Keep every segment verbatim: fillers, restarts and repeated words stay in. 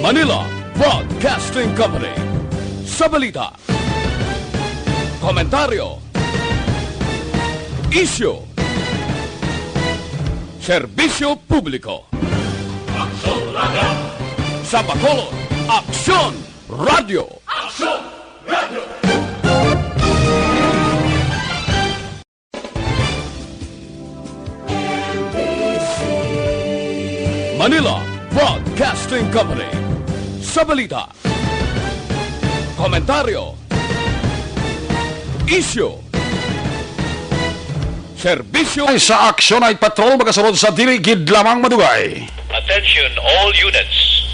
Manila Broadcasting Company. Sa balita, komentaryo, isyu, serbisyo publiko. Aksyon Radio. Sa Bacolod, Aksyon Radio. Aksyon Radio. Manila Broadcasting Company. Sa balita, komentaryo, isyu, serbisyo. Ay, sa Aksyon Night Patrol, magasunod sa dili gid lamang madugay. Attention all units.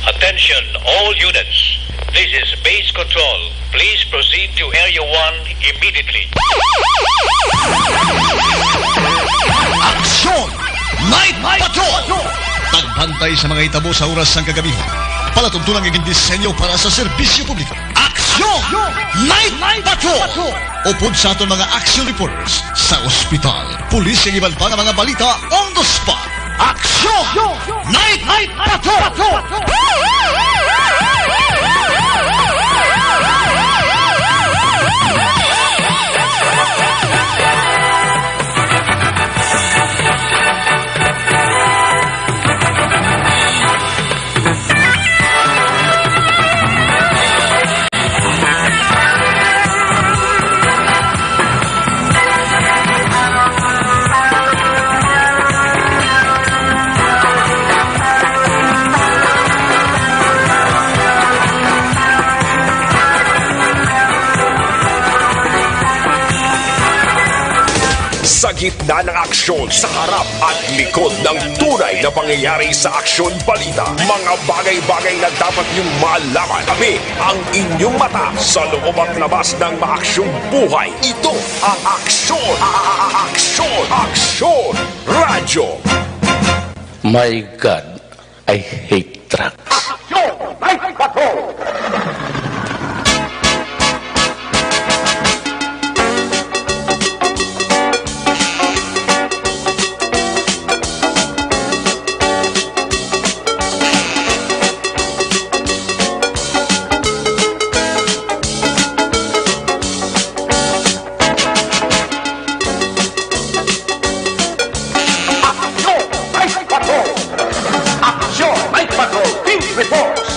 Attention all units. This is base control. Please proceed to Area one immediately. Aksyon Night Patrol. Pagbantay sa mga hitabo sa oras sang kagabihan. Palatuntunan nga gindisenyo para sa serbisyo publiko. Aksyon Night Patrol. Upod sa aton mga action reporters sa ospital, pulis, kag iban pa nga mga balita on the spot. Aksyon Night Patrol! Sa gitna ng aksyon, sa harap at likod ng tunay na pangyayari sa Aksyon Balita, mga bagay-bagay na dapat niyong malaman. Kami ang inyong mata sa loob at labas ng maaksyong buhay. Ito ang Aksyon, a-, a-, a-, Aksyon, Aksyon Radyo. My God, I hate trucks. Aksyon Night Patrol! Aksyon Night Patrol! Aksyon Night Patrol! Team Reports!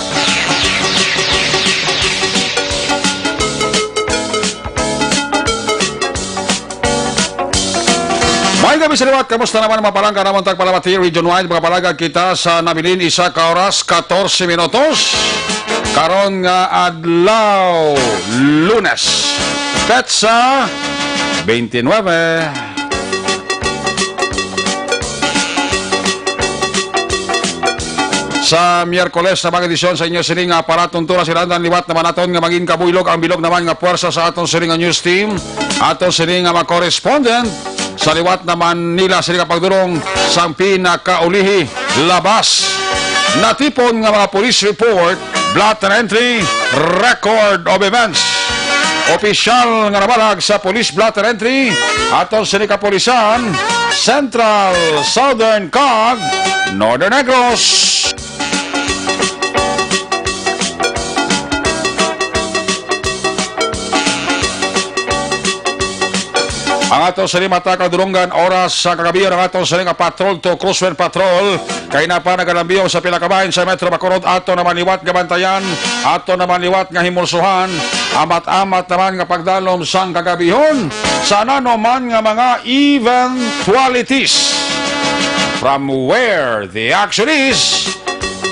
Maayong gabi sa liwat. Kamusta naman ang mga palangga namon tagpalamati region-wide? Mga palangga, kita sa nabilin, isa ka oras, katorse minutos. Karon nga adlaw, Lunes, petsa twenty-nine. Sa Miyerkules na mga edisyon sa inyo sini nga palatuntunan sa Kilandan, liwat naman naton nga mangin kabuylog ang bilog naman nga puwersa sa aton sini nga news team, aton sini nga mga correspondent sa liwat naman nila sini nga pagdulong sang pinakaulihi labas. Natipon nga mga police report, blotter entry, record of events. Opisyal nga nabalag sa police blotter entry, aton sini kapulisan, Central, Southern, kag Northern Negros. Ang ato sini mata kadulungan, oras sa kagabi, ang ato sini nga patrol to Cruzman Patrol. Kay na pa nagalambiyong sa pila ka bahin sa Metro Bacolod, ato naman liwat nga bantayan, ato naman liwat nga himulsuhan, amat-amat naman nga pagdalom sang kagabihon sa nano man nga mga eventualities. From where the action is,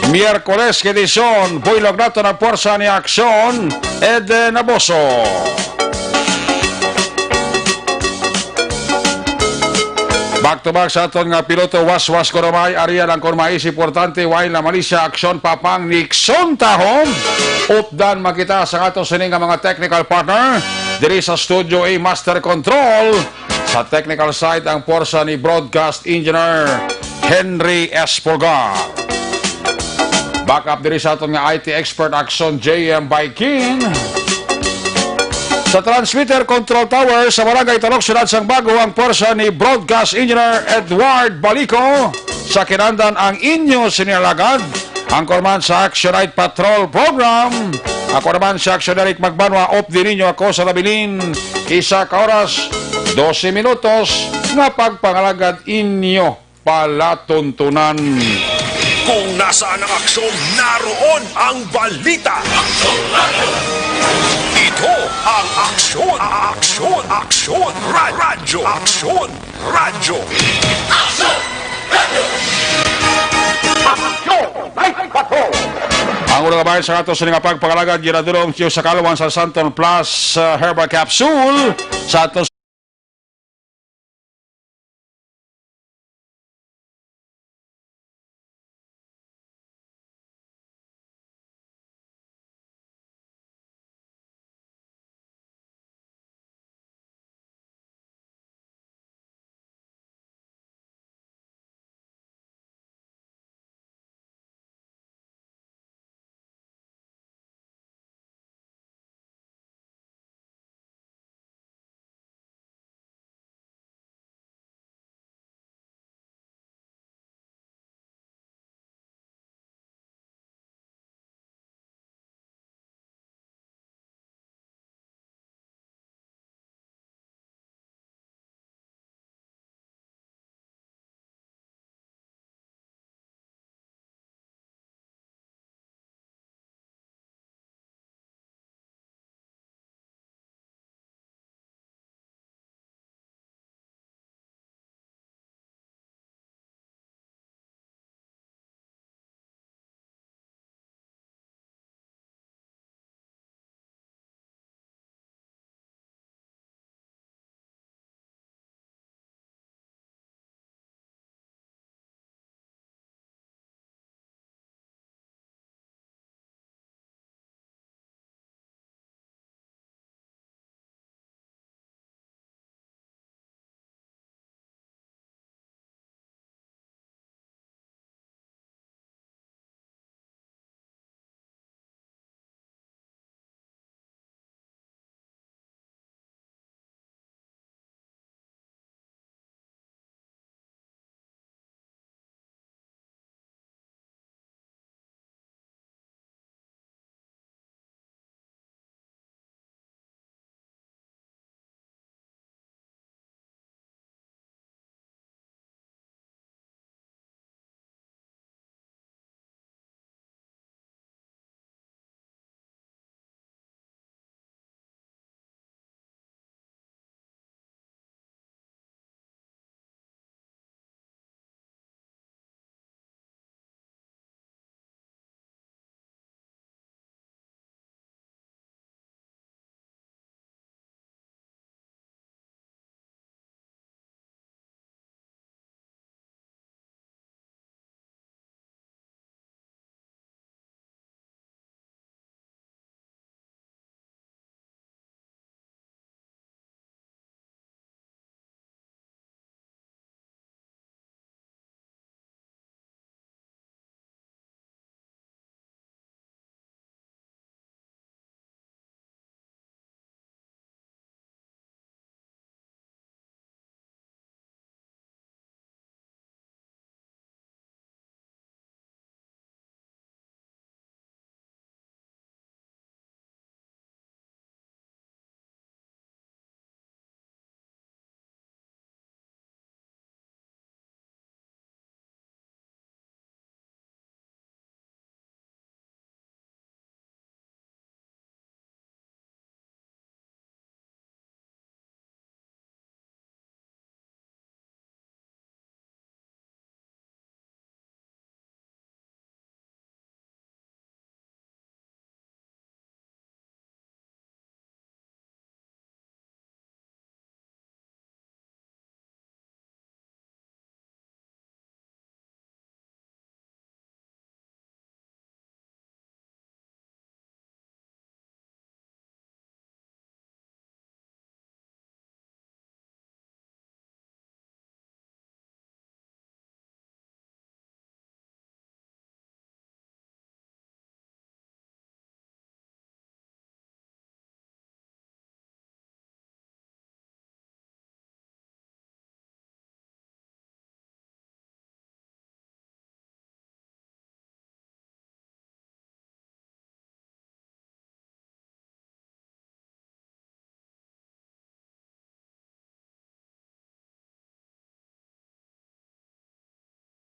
Miyerkules nga edisyon, buylog naton ang puwersa ni Aksyon, Eden Aboso. Back to back sa aton nga piloto, waswas kuno may, area lang kuno may, importante, way na mali siya, aksyon, papang, Nixon, tahom. Updan makita sa ato sini nga mga technical partner diri sa Studio A, Master Control. Sa technical side, ang puwersa ni Broadcast Engineer Henry Espolgar. Backup diri sa aton nga I T expert, Aksyon, J M Baikin. Sa transmitter control tower sa Barangay Talok, Siyudad sang Bago, ang puwersa ni Broadcast Engineer Edward Balico. Sa kinandan, ang inyo sini nga alagad, Ang kurman sa Action Night Patrol Program. Ako naman si Action Eric Magbanwa, off the ninyo ako sa nabilin. Isa ka oras, dose minutos, nga pagpangalagad inyo palatuntunan. Kung nasaan ang aksyon, naroon ang balita. Ito ang Aksyon, Aksyon, Aksyon, Ra-, Radyo, Aksyon, Radyo. Ang unang kabahin sa ato sini nga pagpangalagad, ginadulong sa Kalawang sa Santon Plus, uh, Herbal Capsule sa ato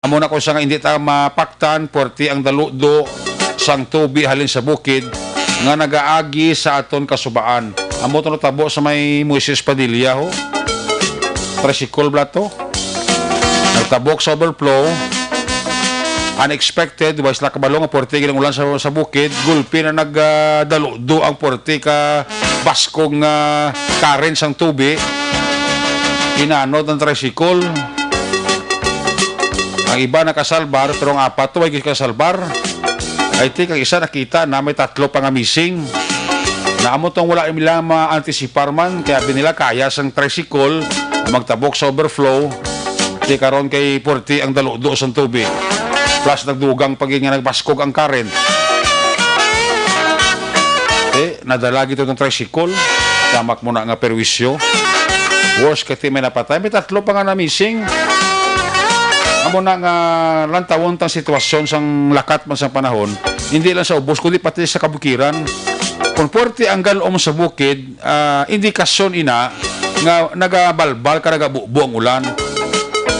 Amo na kung sa nga hindi ta mapaktan, puwerte ang daludo sang tubi halin sa bukid nga nagaagi sa aton kasubaan. Amo to natabo sa may Moises Padilla, ho. Tricycle bala to. Nagtabok sa overflow. Unexpected, way sila kabalo nga puwerte gid ang ulan sa, sa bukid. Gulpi na nagdaludo ang puwerte ka baskog nga current sang tubi. Inanod ang tricycle. Ang iba nakasalbar, pero ang apat to, way kasalbar. I think ang isa nakita na, may tatlo pa nga missing. Na amo tong wala nila ma-anticipar man, kaya abi nila kaya sang tricycle magtabok sa overflow. Di karon kay puwerte ang daludo sang tubi. Plus nagdugang pa gid nga nagbaskog ang current. Eh, nadala gid itong tricycle. Tamak mo na nga perwisyo. Worst kay ti may napatay. May tatlo pa nga na-missing. Amo na nga lantawon tang sitwasyon sang lakat man sang panahon, hindi lang sa ubos, kundi pati sa kabukiran. Kung puwerte ang galom sa bukid, ah, indikasyon ina nga nagabalbal ka, nagabubo ang ulan.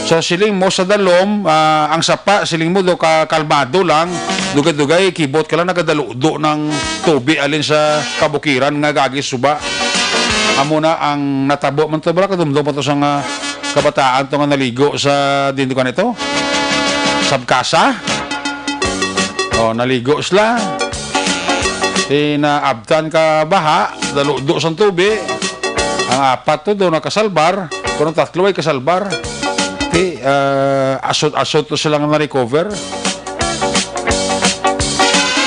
So, siling mo sa dalom, ah, ang sapa, siling mo do ka kalmado lang, dugay-dugay, kibot ka lang, nagaludo ng tubi alin sa kabukiran nga gagi suba. Amo na ang natabo man to, bala, kadumdom pa to sa nga kabataan to nga naligo sa, din ko nito, Sabkasa. Oh, naligo sila. Ti naabtan ka baha, daludo sang tubi. Ang apat to do nakasalbar, pero ang tatlo ay kasalbar. Ti, ah, asot-asot to sila nga na-recover.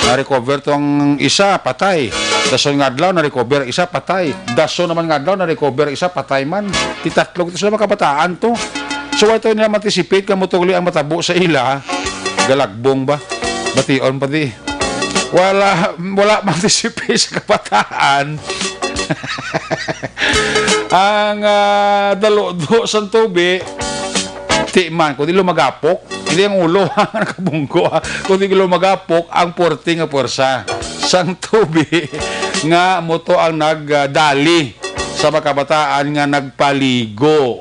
Na-recover to ang isa, patay. Dason nga adlaw, na-recover ang isa, patay. Dason naman nga adlaw, na-recover ang isa, patay man. Ti tatlo to sila, mga kabataan to. So, ito nila anticipate nga mutugli ang matabo sa ila. Galagbong ba? Bation pa di. Wala, wala man anticipate sa kabataan. Ang, ah, daludo sang tubi, ti man, kundi lumagapok, hindi ang ulo ang nakabunggo, ha? Kundi lumagapok ang puwerte nga puwersa sang tubi nga amo to ang nagdali sa mga kabataan nga nagpaligo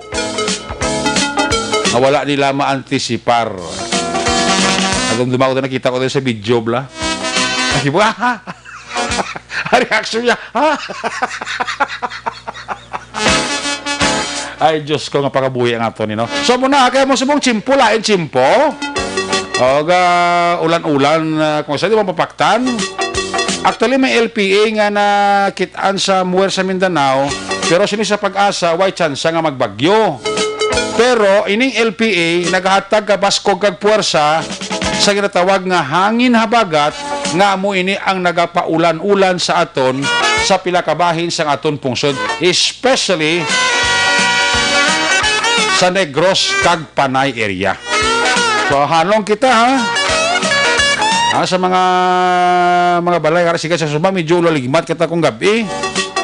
nga wala nila maantisipar. Ang dumduma ko, nakita ko din sa video, bla. Ay, ba? Ang reaction niya. Ay, Diyos ko, nga pakabuhi ang ato ni, no? So, muna, kaya mo subong tiyempo, lain tiyempo. O, ga, ulan-ulan, ah, kung sa di mo mapaktan. Actually, may L P A nga nakit-an sa Muwer sa Mindanao, pero sini sa Pag-asa, way tsansa nga magbagyo. Pero ining L P A nagahatag ka baskog kag puwersa sa ginatawag nga hangin habagat, nga amo ini ang nagapaulan-ulan sa aton sa pila ka bahin sang aton pungsod, especially sa Negros kag Panay area. So, hanong kita, ha? Ah, sa mga, mga balay, kara, sige, sa suma, medyo ulaligmat kita kung gabi.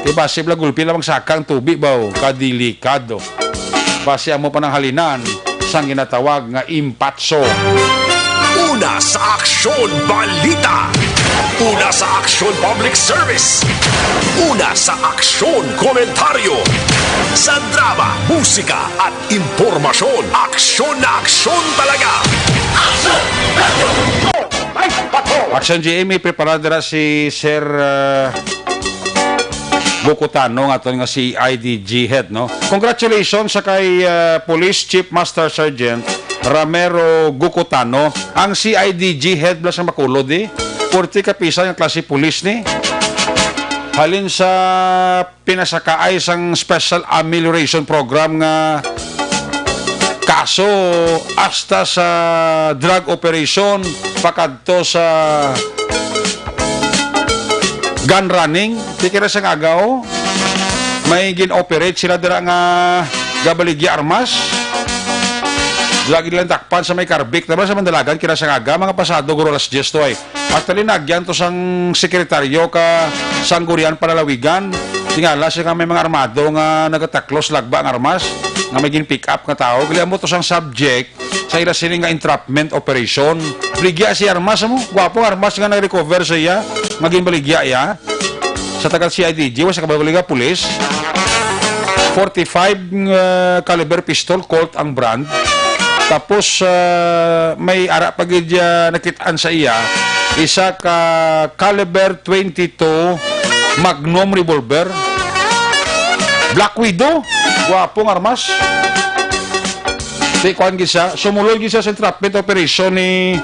Kay basi bala gulpi lamang saka ang tubi, baw. Kadelikado. Basi amo pa nang halinan sang ginatawag nga impatso. Una sa aksyon, balita. Una sa aksyon, public service. Una sa aksyon, komentaryo. Sa drama, musika, at impormasyon. Aksyon na aksyon talaga. Aksyon! Aksyon! Ay, patrol! Aksyon G M, may preparado na si Sir, ah, Gukutano, nga aton nga C I D G head, no? Congratulations sa kay, ah, Police Chief Master Sergeant Ramero Gukutano, ang C I D G head bala sa Bacolod, eh. Forty ka pisan nga klase pulis ni. Halin sa pinasakaay sang Special Amelioration Program nga kaso, hasta sa drug operation, pakadto sa gun running, ti kira sang aga, o. May gin-operate sila dira nga gabaligya armas. Lagi nilang dakpan sa may Carbik. Diba sa Mandalagan, kira sang aga, mga pasado guro alas diyes to ay. Actually, nagyan to sang sekretaryo ka Sangguniang Panlalawigan. Tingala siya nga may mga armado nga nagataklos lagba ang armas, nga may gin-pick up nga tao. Gali amo to sang subject sa ila sini nga entrapment operation. Baligya si armas mo. Gwapo ang armas nga na-recover sa iya. Maging baligya iya. Sa tagal C I D G, wa sa kabaligya pulis. Forty-five, uh, caliber pistol, Colt ang brand. Tapos, ah, may ara pa gid, ah, nakit-an sa iya, isa ka caliber twenty-two Magnum revolver. Black Widow, gwapong armas. Di kuan gid siya, sumulod gid siya sa entrapment operation ni,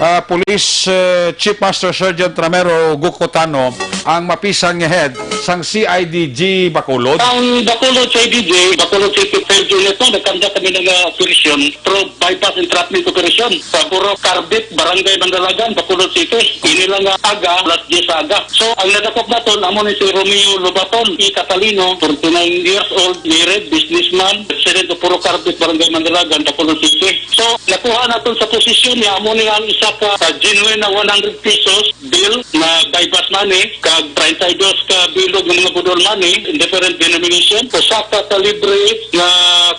ah, Police, eh, Chief Master Sergeant Ramiro Gukutano, ang mapisan nga head sang C I D G Bacolod. Ang Bacolod C I D G, Bacolod City Third Unit, no, nagkanda kami ng, ah, operasyon, through bypass entrapment operation sa Puro Carbit, Barangay Mandalagan, Bacolod City. Ini lang nga aga, alas diyes sa aga. So, ang nadakop naton, amo ni si Romeo Lobaton, i Catalino, forty-nine years old, married, businessman, resident of Puro Carbit, Barangay Mandalagan, Bacolod City. So, nakuha naton sa posisyon niya, amo ni ang isa ka, ah, genuine na one hundred pesos, bill nga buy-bust money, kag treinta y dos ka bilog nga mga budol money, in different denomination, usa ka kalibre nga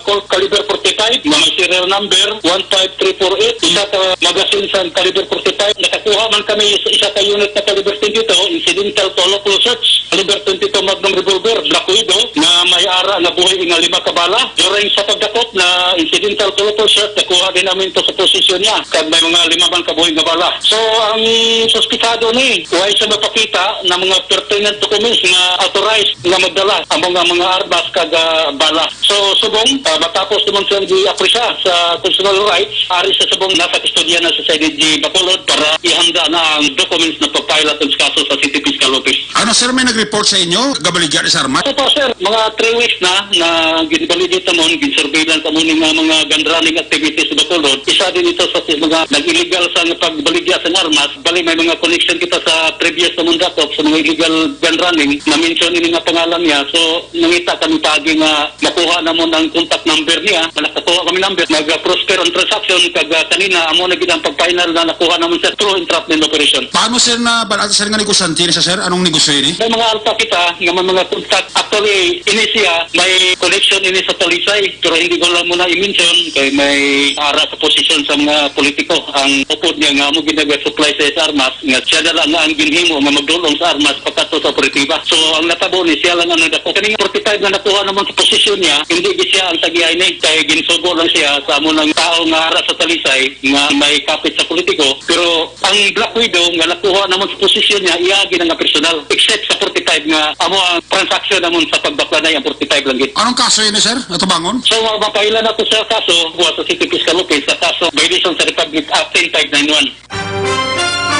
Colt caliber forty-five nga may serial number one five three four eight, isa ka magazine sa caliber forty-five. Nakakuha man kami sa isa ka unit na caliber twenty-two, incidental to lawful search, caliber twenty-two Magnum revolver, Black Widow, nga may ara nga buhi nga lima ka bala. During sa pagdakop na incidental to lawful search, nakuha din namin to sa posisyon niya, kag may mga lima man ka buhi nga bala. So, ang suspitsado ni, way siya mapakita na mga pertinent documents nga authorized nga magdala ang mga, mga armas kag, ah, bala. So, subong, ah, matapos naman siyang gi-apresya sa constitutional rights, ari sa subong nasa kustodiya na sa C I D G Bacolod para ihanda na ang documents na papailaton sa kaso sa City Fiscal Office. Ano, sir, may nag-report sa inyo? Gabaligya ni sa armas? Opo, sir. Mga three weeks na, na ginvalidate mo, gin-surveillance mo ni nga mga gun running activities sa Bacolod. Isa din ito sa mga nag-illegal sa nga pagbaligya sa armas. Bali, may mga connection kita sa previous na mundakop sa mga illegal gun running. Na-mention ini nga pangalan niya. So, nangita kami pagi nga makuha namon ang contact number niya. Nakakuha kami number. Nag-prosper ang transaction. Kag, ah, kanina, amo na gid ang pag-final na nakuha namon sa through entrapment operation. Paano, sir, na bal-, sir, nga negosyante ni siya, sir? Anong negosyo ini? May mga alta kita nga may mga contact. Actually, ini siya, may connection ini sa Talisay, pero hindi ko lang muna i-mention kay may ara sa posisyon sa mga politiko. Ang upod niya nga amo ginaga-supply sa armas, nga siya na lang nga ang ginhimo nga magdulong sa armas pagkadto sa operatiba. So, ang natabo ni siya lang ang nagdako. Kaning forty-five nga nakuha naman sa posisyon niya, hindi gid siya ang tagiay ni, kay ginsugo lang siya sa amo nang tao nga ara sa Talisay nga may kapit sa politiko, pero ang Black Widow nga nakuha namon sa posisyon niya, iya gid nga personal, except sa forty-five nga amo ang transaksyon namon sa pagbaklanay, ang forty-five lang gid. Anong kaso ini, sir? Natubangon? So, ma-, mapailan ako sa kaso, buhat sa City Fiscal Office, sa kaso violation sa Republic Act ten five nine one.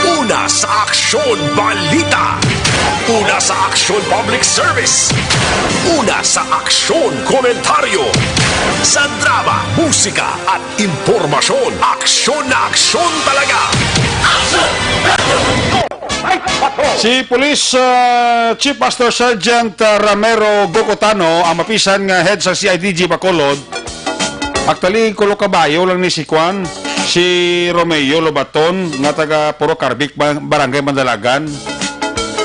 Una sa aksyon, balita. Una sa aksyon, public service. Una sa aksyon, komentaryo. Sa drama, musika, at impormasyon, aksyon na aksyon talaga. Si Police, ah, Chief Master Sergeant, ah, Ramiro Gocotano ang mapisan nga head sa C I D G Bacolod. Actually, kulo kabayo lang ni si Kwan, si Romeo Lobaton, nga taga Puro Carbit, Ba-, Barangay Mandalagan.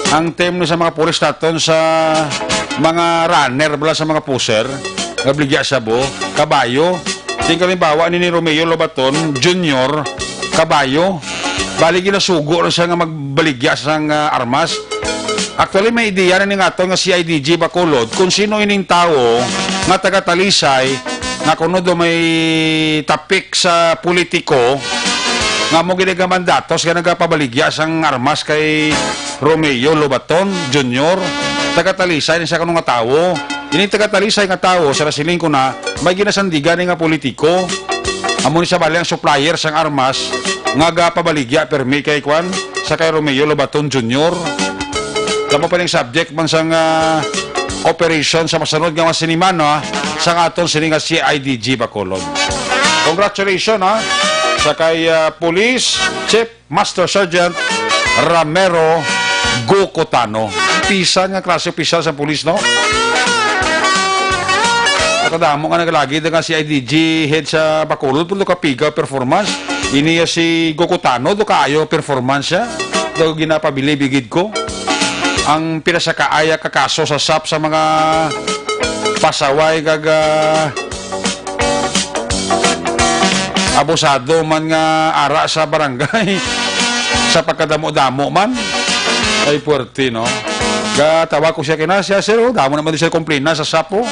Ang term sa mga pulis naton sa mga runner, bala sa mga pusher, nga baligya sa bo, kabayo. Ting kalimbawa ni, ni Romeo Lobaton Junior, kabayo. Bali, ginasugo na siya nga magbaligya sang, ah, armas. Actually, may ideya na ni nga aton nga C I D G Bacolod kung sino ining tawo nga taga Talisay nga kuno daw may tapik sa politiko nga mo ginagamang datos nga nagapabaligya sang armas kay Romeo Lobaton Junior. Taga Talisay ni siya kuno nga tawo. Ining taga Talisay nga tawo, sa nasiling ko na, may ginasandigan ni nga politiko. Amo ni sa bali ang supplier sang armas nga gapabaligya permi kay kwan, sa kay Romeo Lobaton Junior. Tama pa ning subject man sang, ah, operation sa masunod nga mga siniman, no, ah, sa aton sini nga C I D G Bacolod. Congratulations, ha, sa kay, ah, Police Chief Master Sergeant Ramero Gocotano. Pisan nga klase opisyal sa pulis, no? Nakadamo nga nagalagid nga C I D G head sa Bacolod, pero kapiga performance. Ini ya si Gocotano, do kaayo performance siya. Do ginapabilib gid ko. Ang pinasakaaya ka kaso sa sap sa mga pasaway kag, ah, abusado man nga ara sa barangay. Sa pagkadamo-damo man. Ay, puwerte, no? Gatawag ko siya kina siya, "Sir, oh, damo naman din siya komplina sa sap, oh."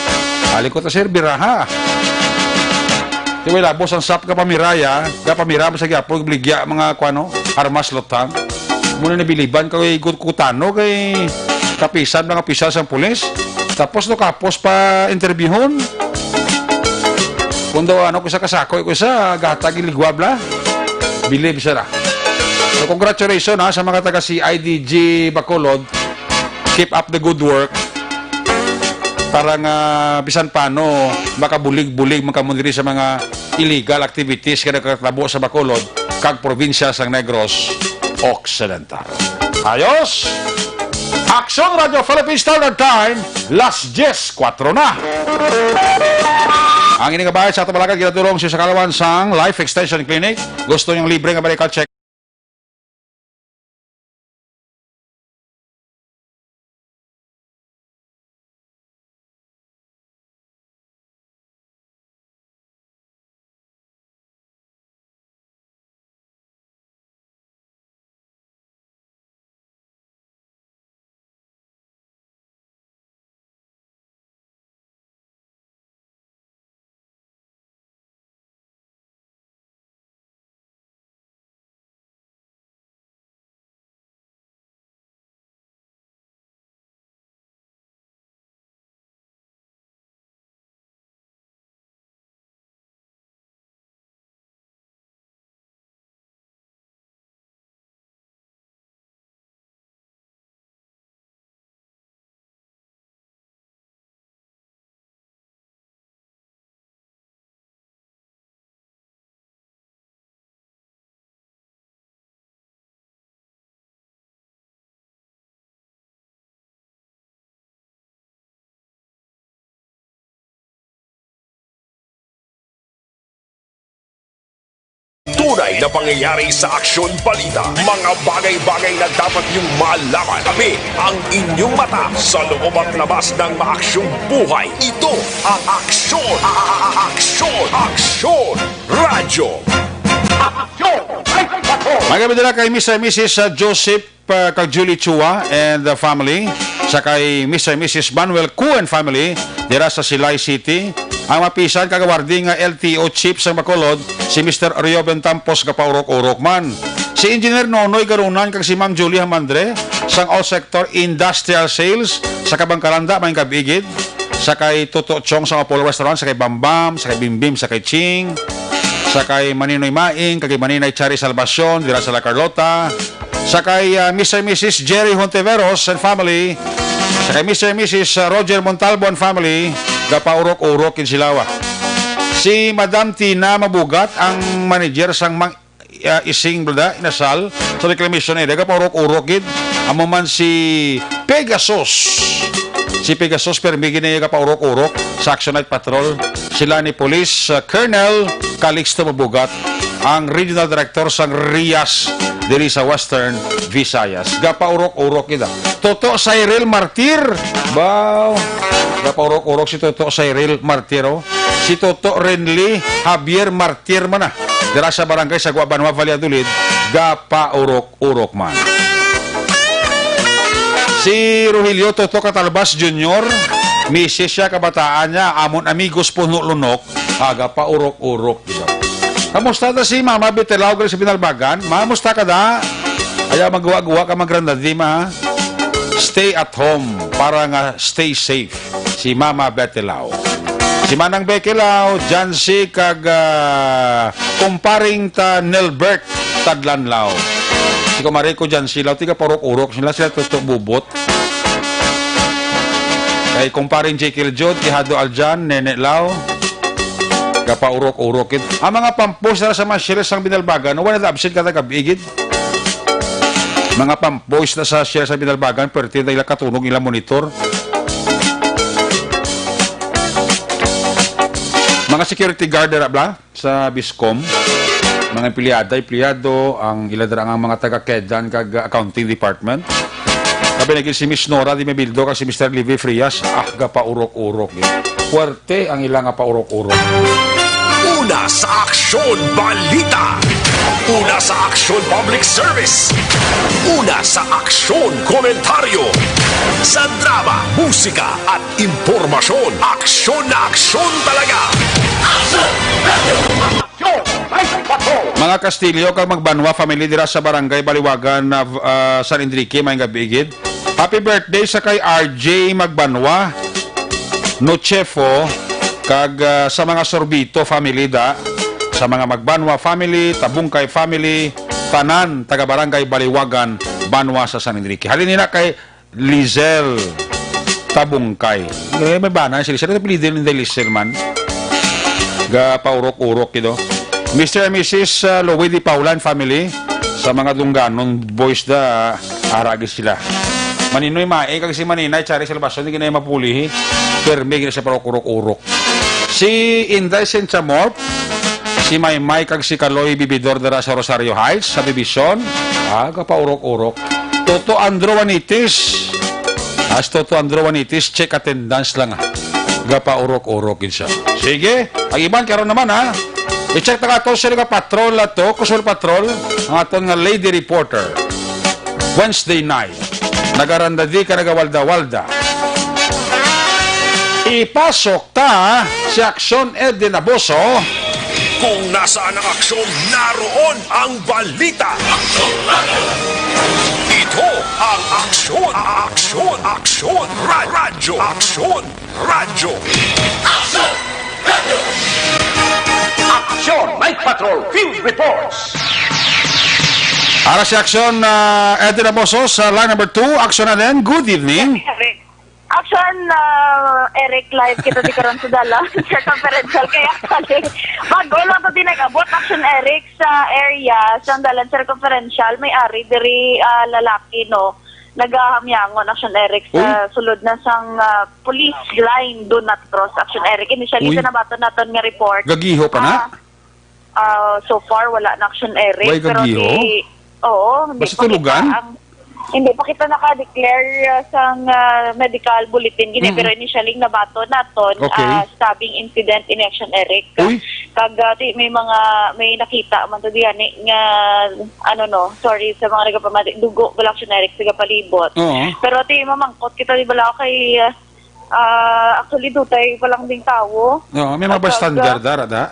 Ali ko ta, "Sir, biraha." Di ba, labos ang sap ka pamiraya, ka pamira mo sa gyapon, bligya mga kuano, armas, lutang. Muna ni biliban kay gut-, kutano kay kapisan, mga opisyal sang pulis. Tapos no kapos pa interbyuhon. Kung daw ano, kusa kasako, kusa gatag iligwab la. Bilib sila. So, congratulations, ha, sa mga taga C I D G Bacolod. Keep up the good work. Para nga bisan paano makabulig-bulig man kamo diri sa mga illegal activities nga nagkatabo sa Bacolod kag probinsya sang Negros Occidental. Ayos! Aksyon Radyo Philippine Standard Time, las diez kuwatro na. Ang ini nga bayad sa ato balakat ginadulong sa kalawan sang Life Extension Clinic. Gusto niyong libre nga medical check? Tunay na pangyayari sa Aksyon Balita. Mga bagay-bagay na dapat niyong malaman. Tabi ang inyong mata sa loob at labas ng maaksyong buhay. Ito ang Aksyon, a-, a-, a-, Aksyon, Aksyon Radyo. Aksyon! Ay, patrol! Magandang gabi nila kay Mister and Missus Joseph, uh, kag Julie Chua and the family, sa kay Mister and Missus Manuel Ku and family, dira sa Silay City. Ang mapisan kag awarding nga L T O chief sang Bacolod, si Mister Rioben Tampos, gapaurok-urok man. Si Engineer Nonoy Garunan kag si Ma'am Julie Hamandre sang All Sector Industrial Sales sa Kabangkalanda, maayong gab-i gid. Sa kay Toto Chong sa Apollo Restaurant, sa kay Bambam, sa kay Bimbim, sa kay Ching, sa kay Maninoy Maing, kag kay Maninay Chari Salvacion, dira sa La Carlota, sa kay, ah, Mister and Missus Jerry Hontiveros and family, sa kay Mister and Missus, ah, Roger Montalbo and family, gapaurok-urok gid sila, wa. Si Madam Tina Mabugat ang manager sang Mang ah, Ising Blada, Inasal, sa reclamation area, gapaurok-urok gid. Amo man si Pegasus. Si Pegasus, permi gid niya gapaurok-urok sa Action Night Patrol. Sila ni Police, ah, Colonel Calixto Mabugat, ang Regional Director sang Rias diri sa Western Visayas. Gapaurok-urok gid, ah. Toto Cyril Martir. Baw. Gapaurok-urok si Toto Cyril Martir, oh. Si Toto Renly Javier Martir man, ah. Dira sa barangay Sagwa Banwa, Valladolid, gapaurok-urok man. Si Rogelio Toto Catalbas Junior, misis siya, kabataan niya, amon amigos, puno lunok, gapaurok-urok, di ba? Kamusta ta si Mama Betelao gali sa Binalbagan? Ma, musta ka da? Ayaw magguwa-guwa ka, mag-grandadi, ma. Stay at home para nga stay safe. Si Mama Betelao. Si Manang Bekelao, Jancy, kag, ah, kumparing ta Nelbert Tadlanlao. Si kumare ko, Jancy Lao, tiga Purok-Urok sila, sila Toto Bubot. Kay kumparing Jekyll Jud, Tihado Aljan, Nene Lao. Gapaurok-urok gid. Ang mga pampost dira sa mga shelter sang Binalbagan, wala na absent kada gab-i gid. Mga pampost na sa shelter sa Binalbagan, perti na ila katunog, ila monitor. Mga security guard dira, bla, sa Biscom, mga empleyada, empleyado, ang ila dira nga mga taga-kedan kag accounting department. Labi na gid si Miss Nora Di Mebildo kag si Mister Livy Frias, ah, gapaurok-urok gid. Puwerte ang ila nga paurok-urok. Una sa aksyon, balita. Una sa aksyon, public service. Una sa aksyon, komentaryo. Sa drama, musika, at impormasyon. Aksyon na aksyon talaga. Aksyon! Radyo! Mga Castillo kag Magbanwa family dira sa Barangay Baliwagan, ah, San Enrique, may gabi gid. Happy birthday sa kay R J Magbanwa, Nochefo, kag, ah, sa mga Sorbito family da, sa mga Magbanwa family, Tabungkay family, tanan taga Barangay Baliwagan, Banwa sa San Enrique. Halin nila kay Lizel Tabungkay. Eh, may bana si Lizel. Ano apelyido ni Lizel man? Ga paurok-urok, you know. Mister and Missus, uh, Louie Di Paulan family, sa mga Dungganon boys da, aragi sila. Maninoy Mae, kag si Maninay, Chari Salvacion, di ginay mapulihi. Permi gina sa paurok-urok. Si Inday Cynthia Morp, si Maymay, kag si Kaloy Bibidor dara sa Rosario Heights, sa Bibison. Ah, gapaurok-urok. Toto Andro Wanitis. As Toto Andro Wanitis, check attendance lang, ah. Gapaurok-urok gid siya. Sige, ang iban karon naman, ha. I-check na ka to sila nga patrol na to, Kusol Patrol, ang aton nga lady reporter. Wednesday night, nagarandadi ka nagawalda-walda. Ipasok ta si Aksyon Edwin Aboso. Kung nasaan ang aksyon, naroon ang balita. Ito ang Aksyon, Aksyon, Aksyon, Ra- Radyo, Aksyon, Radyo. Aksyon Night Patrol Field Reports. Ara si Aksyon, ah, Edwin Aboso sa line number two. Aksyon na din. Good evening. Action, ah, Eric, live kita di karon sa dalan circumferential. Kaya actually, bago lang to di nag-abot, Action Eric, sa area sa dalan circumferential, may ari diri, ah, lalaki, no, nagahamyangon, Action Eric, sa Uy. sulod na sang, ah, police line, do not cross, Action Eric. Initially, Uy. sa nabaton naton nga report, Gagiho pa na? ah, Ah, so far, wala na, Action Eric. Why Pero kagiho? di, oo, hindi Basta pa kita tulugan? ang, hindi pa kita naka-declare, ah, sang, ah, medical bulletin. Gini, Mm. pero initially, nabaton naton, Okay. ah, stabbing incident in Action Eric. Uy. Kag, ah, di, may mga, may nakita man to diyan eh, nga, ano no, sorry sa mga nagapamati, dugo, wala, Action Eric, sa palibot. Oo. Pero di, mamangkot kita, di bala, kay, ah, ah, actually, dutay pa lang ding tawo. Oo, may mga At pag, bystander, ah, dara, da?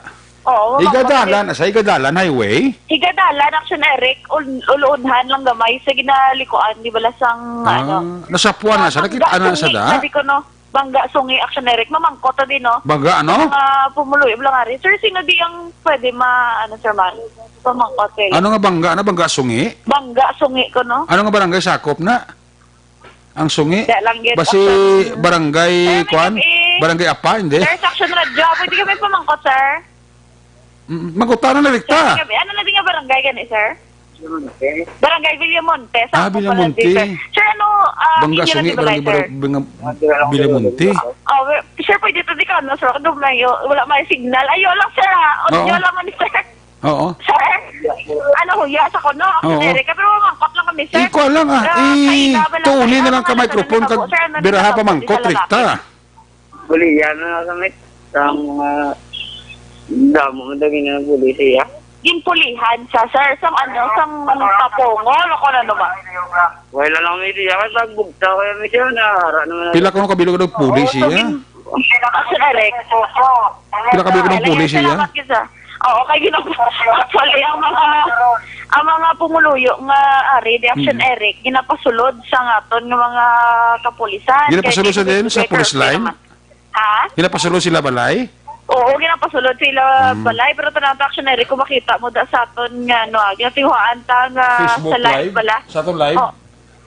Oo, mga Igadalan, kapatid. sa igadalan, highway? Igadalan, Action Eric, ul-, ulunhan lang gamay sa ginalikuan, di ba, lasang, Ah, ano? nasapuan na sa, Ah, nakita bangga na sa sungi, da? sabi ko, no? Bangga sungi, Action Eric, mamangkot ta din, no? Bangga, ano? Mga pumuluyo lang, ari. Sir, sino di ang pwede ma-, ano, sir, man? Pamangkot kayo. Ano nga bangga na? Bangga sungi? Bangga sungi ko, no? Ano nga barangay sakop na? Ang sungi? Kaya lang yun, Basi Action. barangay, Sir, may kwan? gabi. Barangay Apa, hindi? Sir, sa Action Radyo, pwede kami pamangkot, sir? Mm, magutana na Sir, rikta. may gabi. Ano na din nga barangay gani, sir? Barangay Villamonte, sa Ah, Apo Villamonte. Palazi, sir. Sir, ano, ah, Bangga inyo na sungi, di ba, barangay sir? Bar-, Banga-, Villamonte. Ah, we-, sir, pwede to di ka, no, sir? Ano, may, wala may signal. Ayo lang, sir, ha? Audio Oo. lang man, sir. Oo. Sir? Ano, huya sa kuno? Ako Oo. sa Erica, pero mangkot lang kami, sir. Ikaw lang, ah. Ah, I-, kaina ba lang, tuuli sir? na lang Ano ka nga microphone nagkakita kag po, sir? Ano biraha nagkakita pa po, mangkot, sir, Rikta. lalaki? Bulihan na lang kami. Sang, ah, damo man lagi nga nagbulihan. Ginpulihan siya, sir. Sang ano? Sang tapongol o kung ano ba? Wala lang may idea. Kasi pag bugtaw kaya may siya, nahara naman. Pila kuno ka bilog daw puli Oo, siya? so gin-, Action Eric. Pila ka bilog daw Wala, puli siya? salamat, sir. Oo, kay gina-, actually, ang mga, ang mga pumuluyo nga ari, di Action Mm. Eric, ginapasulod sa aton nga mga kapulisan. Ginapasulod Kay sa din sa ginapasulod police line? naman. Ha? Ginapasulod sila balay? Oo, ginapasulod sila Hmm. balay, pero tanang Action Eric, kung makita mo da sa aton nga, ano, ah, ginatinguhaan ta nga Facebook sa live live? bala. Sa aton live? Oo.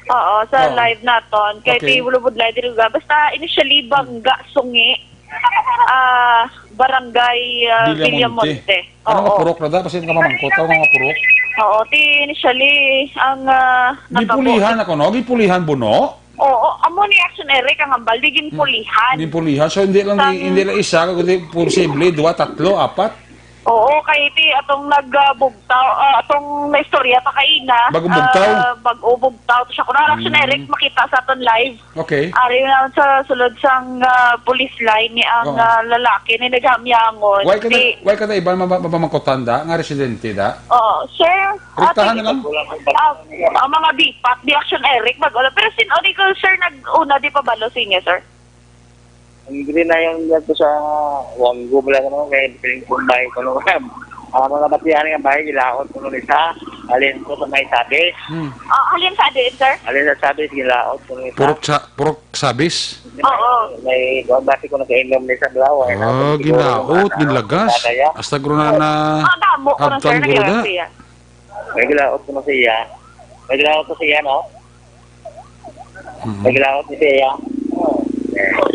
Oo, sa Oo. live naton. Kay Okay. ti Bulubud Live, dili ba? Basta initially, Bangga Sungi, ah, Barangay, ah, Villamonte. Villamonte. Ano nga Oo. purok na da? Kasi nga mamangkot ako nga purok. Oo, ti initially, ang, ah, natabo. Gipulihan ako, no? Gipulihan, Buno? Oo, amo ni Action Eric ang hambal, di ginpulihan. Hmm. Ginpulihan. So, hindi lang, Sang hindi lang isa, kundi posible, dua, tatlo, apat. Oo, kay ti atong nag, ah, bugtaw, ah, atong naistorya ta kaina, Bagong bugtaw? ah, bag-o bugtaw to siya. Kung Action Hmm. Eric, makita sa aton live. Okay. Ari na sa sulod sang, ah, police line ni ang, Oo. ah, lalaki ni naghamyangon. Why ka na, Di why ka na iban mama-, mamangkotan da? Nga residente da? Oo, sir. Rektahan Ah, na lang. ah, ang mga bipat, di Action Eric, mag-ulo. Pero sin-, o, di ko, sir, nag-una, di pa balo sa inyo, sir? Ang dili na yung dito sa Wanggo, wala naman, kaya depende kung may, kung ano, Ang mga batihan nga bahay, gilaot kuno ni sa, halin ko sa may Sabis. Hmm. Ah, halin sa diin, sir? Halin sa Sabis, gilaot kuno ni sa. Purok sa, purok Sabis? Oo. May, doon basi ko nagkainom ni sa Blawa, eh, Ah, nasa siguro gilaot, mga ginlagas. Tataya. Hasta guro na na Ah, damo ko na, sir, abtan guro na. Naglagas siya. May gilaot kuno siya. May gilaot ko siya, no? Mm. May gilaot ni siya.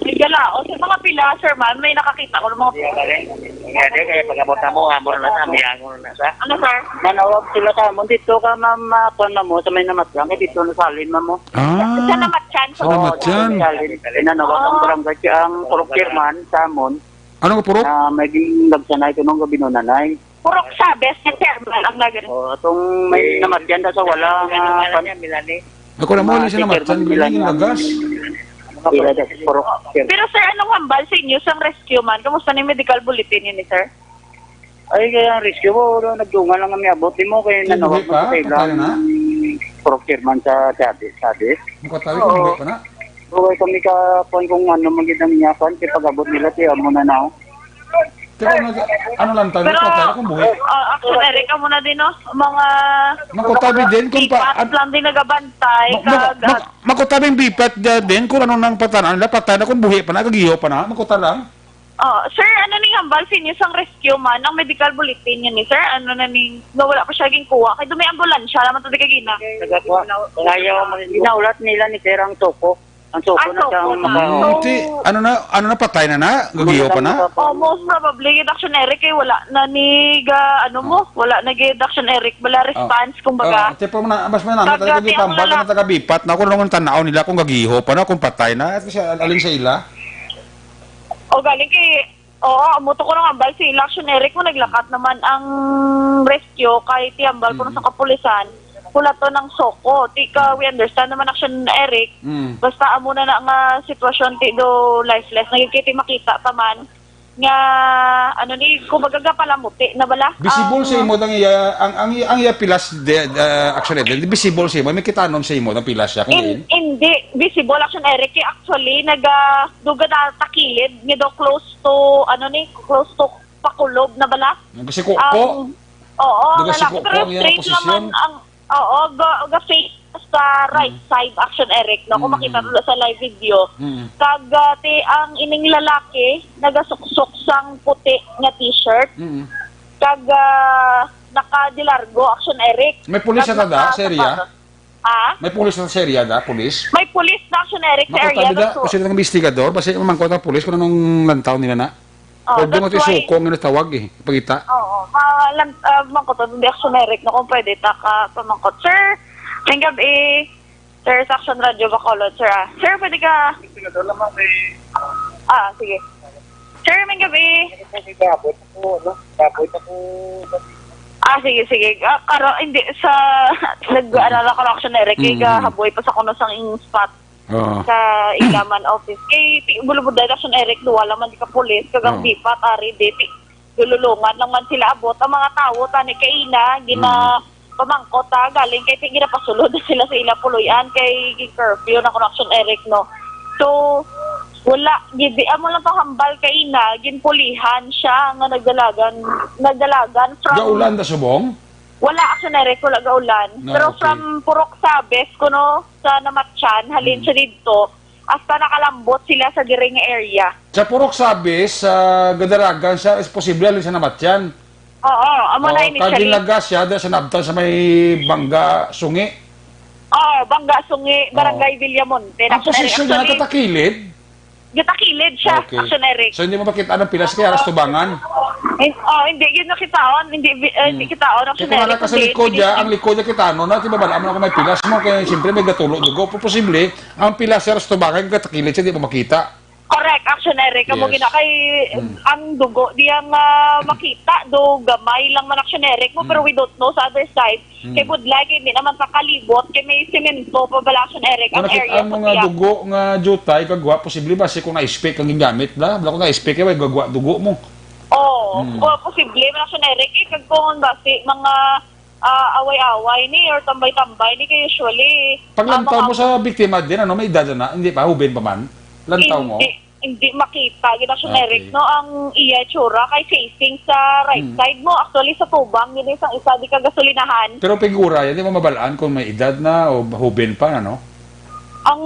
May gilaot. Sa mga pila, sir, man, may nakakita ko ng mga Siya ka rin. Nga, di, kaya pag-abot na mo, amo na sa, miyangon na sa. Ano, sir? Nanawag sila sa amon. Dito ka, ma'am, ah, kuwan, ma'am, mo, sa may namatyan. Kaya dito na salin, ma'am, mo. Ah, Sa namatyan, sa sir. Namatyan. Salin. Nanawag ang Ah. barangay, ang purok chairman sa amon. Ano nga purok? Na may ging-, nagsanay ko nung gabi nun, nanay. Purok Sabes nga chairman ang nagano. Oh, atong may namatyan na sa wala nga pan- Milani. Ako na mo, Mga siya namatyan, sticker man nila gini, nga lagas. Ilagas, purok, sir. Pero, sir, anong hambal sa inyo sang rescue man? Kamusta ni medical bulletin yun, eh, sir? Ay, kaya ang rescue ko, wala, nagdungan lang kami abot. Di mo, kaya Kaya nanawag buhi mo pa? sa ilang Patay na? Purok chairman sa Sabes, Sabes. Ang katawi ko, Oo. buhi pa na? Buhay kami ka, kuwan kung ano, magiging niya, kuwan, kaya pag-abot nila, tiyan mo na na, oh. Teka, nag-, ano lang tayo, Pero, patay na kung buhi. ah, actually, Eric, amo na din, no? Mga Makutabi din kung pa-, ipat an-, lang din nagabantay, ma-, ma-, kag, ma-, ah, makutabing bipat da-, din kung ano nang patanan nila, patay na kung buhi pa na, gagiho pa na, makuta lang. Oh, sir, ano ning hambal sa inyo sang rescue man? Ang medical bulletin yun, eh, sir? Ano na ning, nga wala pa siya ginkuha? Kay doon may ambulansya naman to di kagina. Nagakuha. Ngayon, ginaulat nila ni sir ang suko. Ang suko Ah, na suko siyang na. makaon. Mm, ti-, ano na, ano na, patay na na? Gagiho pa na? Oh, most probably, gid Action Eric, eh, wala na ni ga, ano mo, wala na gid Action Eric, wala Oh. response, kumbaga. Oh, tipo mo na, mas may namin Taga talaga di tambal, ang mga taga Bipat na, kung anong tanaw nila, kung gagiho pa na, kung patay na, at siya, alin sa ila? O, galing kay Oo, amo to ko nang ambal si Action Eric mo, naglakat naman ang rescue kay ti ambal ko na Mm. sa kapulisan. Pula to ng soko. Ti ka, we understand naman Action Eric. Mm. Basta amo na na nga sitwasyon ti do lifeless. Nagkiti makita pa man nga, ano ni, kumbaga gapalamuti na bala. Visible Ang sa imo ang iya, ang, ang, ang iya pilas de, ah, Action Eric. Visible sa imo. May kitanon sa imo ng pilas siya kung In-, diin? Hindi visible Action Eric. Kaya actually, naga, duga na takilid. Nga daw close to, ano ni, close to pakulob na bala. Ang kasi ko, Ang, ko. oo, ang Duga si lalaki, ko, pero ko, ang iyang straight posisyon. naman ang, oo, ga, ga face sa right Mm. side, Action Eric, no? Kung Mm, makita mm. mo sa live video. Mm. Kag, ah, ti, ang ining lalaki, nagasuksok sang puti nga t-shirt. Mm. Kag, ah, nakadilargo, Action Eric. May pulis Kag sa tada, naka-, sa area? sapatos. Ha? May pulis na sa area da, pulis? May pulis na, Action Eric, sa Makita area, bida, that's why. Kasi ang investigador, basta yung mangkot ang pulis kung anong lantaw nila na. Oh, Pwede mo that's why. Isuko ang tawag eh, pagita. Oo, ma-, lan-, ah, mangkot ang Action Eric na kung pwede, ta ka pamangkot. Sir, ngayong gabi, sir, sa Action Radio Bacolod, sir, ah. Sir, pwede ka? Investigador lamang may Ah, sige. Sir, ngayong gabi. May gabot ako, no? Gabot ako. Ah, sige, sige. Ah, karo, hindi, sa, nag-, ano lang ko, Action Eric, kay Mm, mm. gahaboy pa sa kuno sang ing spot Oo. sa Ilaman office. Kay, ti-, bulubod dahil Action Eric, duwa lang man di ka pulis, kag ang Oo. Bipat, ari, di, ti-, dululungan lang man sila abot. Ang mga tawo, tani, kaina, gina-, Mm. pamangkot, ha, galing kay ti-, ginapasulod sila sa ila puloy-an, kay gi-curfew na kuno Action Eric, no? So, wala, gid, amo lang pahambal kaina, ginpulihan siya nga nagdalagan, nagdalagan from Gaulan da subong? Wala, Action Eric, wala gaulan. Na, Pero okay. from Purok Sabes, kuno sa Namatyan, halin Mm. siya didto, hasta nakalambot sila sa diri nga area. Sa Purok Sabes, sa Gadaragan siya, is posible halin sa Namatyan. Oo, amo na Oh, initially. Kag ginlagas siya, dahil sa nabtan sa may Bangga Sungi. Oo, Bangga Sungi, Oh. Barangay Villamonte. Ang Actually, posisyon niya actually, nagkatakilid? Gatakilid siya, Okay. Action Eric. So, hindi mo makita ang pilas kaya aras tubangan? Hin-, oh, hindi, yun nakitaon. Hindi, bi-, eh, hindi Hmm. kitaon, Action Kaya kung Eric, wala ka sa kundi likod niya, sinisig- ang likod niya kita, no, na, di ba, bala mo na kung may pilas mo, kaya siyempre may gatulo dugo. Pero posible, ang pilas siya aras tubangan, gatakilid siya, di mo makita. Correct, Action Eric. Amo Yes. gina-, kay Mm. ang dugo di ang, ah, makita, do gamay lang man, Action Eric mo, Mm. pero we don't know sa other side. Mm. Kay budlay, kay hindi naman sa kalibot, kay may semento pa bala, Action Eric, Kung ang nakita area mo sa nga tiyan. dugo nga jutay, kagwa, posible ba si kung na-spit ang gingamit, bla? Bla, kung na-spit, kay may gagwa dugo mo. Oo, Mm. o posible man, Action Eric, eh, kag kung basi, mga ah, away-away ni or tambay-tambay ni kay usually, Pag ah, lantaw mo mga sa biktima din, ano, may edad na, hindi pa, hubin pa man? Lantaw mo? Hindi. hindi makita gid, Action Okay. Eric, no, ang iya itsura kay facing sa right Hmm. side mo. Actually, sa tubang, yun yung isang isa di ka gasolinahan. Pero figura yan, di mo mabalaan kung may edad na o hubin pa, ano? Ang,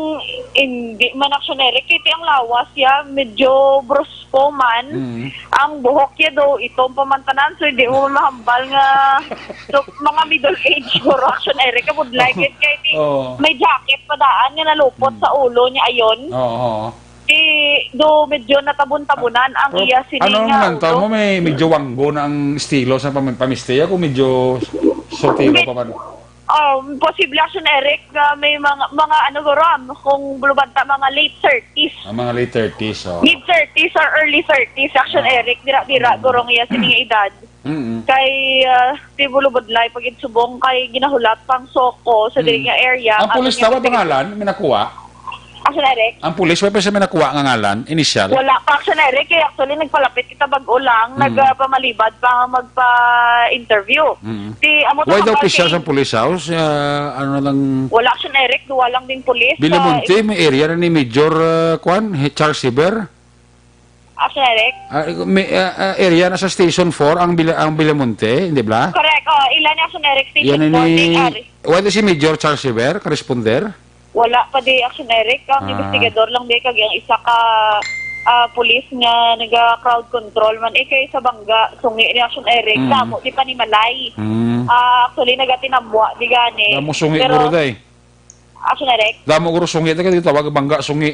hindi man, Action Eric, kay ang lawas ya, medyo brusko man. Mm. Ang buhok ya do, itom pa man tanan, so hindi mo mahambal nga, so, mga middle age, siguro, Action Eric, kabudlay, gid kay ti-, Oo. may jacket pa daan nga nalupot Mm. sa ulo niya, ayon. Oo, oo. Ti, do, medyo natabon-tabunan ang Pero iya sining ano nga ang nantaw ulo. mo, may medyo wanggo na ang estilo sa pam-, pamistiya kung medyo soltero Hindi. pa man? Um, posible, Action Eric, nga may mga, mga ano, guro, um, kung bulubanta, mga late thirties. Ah, mga late thirties, oh. Mid thirties or early thirties, Action Ah. Eric, dira-dira, Mm. guro, ang iya sining edad. Mm-mm. Kay, ah, ti bulubudlay, pag subong kay ginahulat pang soko sa Mm. diri nga area, Ang ato pulis nga daw, may investigasyon. pangalan, may nakuha? Action Eric? Ang pulis, may pa siya may nakuha nga ngalan, initial? Wala pa, Action Eric, eh. Actually, nagpalapit kita bag-o lang, Mm. nagpamalibad pa magpa-interview. Mm. Ti, amo to Why ang daw official pagkay- sa police house? Ah, ano na lang? Wala, Action Eric, duwa lang din pulis. Sa Villamonte, may area na ni Major, ah, kwan, He-, Charles Heber? Action Eric? Ah, may, ah, ah, area na sa Station four ang Bila-, ang Villamonte, hindi ba? Correct. Oh, ila ni Action Eric, Station Yan four, ni, Nick Ari. Wala si Major Charles River, ka-responder? Wala pa di, Action Eric. Ang Ah. investigador lang di, kag ang isa ka, ah, pulis nga naga-crowd control man, eh, kay sa bangga, sungi ni Action Eric, Mm. damo di panimalay. Mm. Ah, actually, nagatinamwa di gani. Damo sungi Pero guro, day. Action Eric? Damo guro sungi, taga tawag bangga sungi.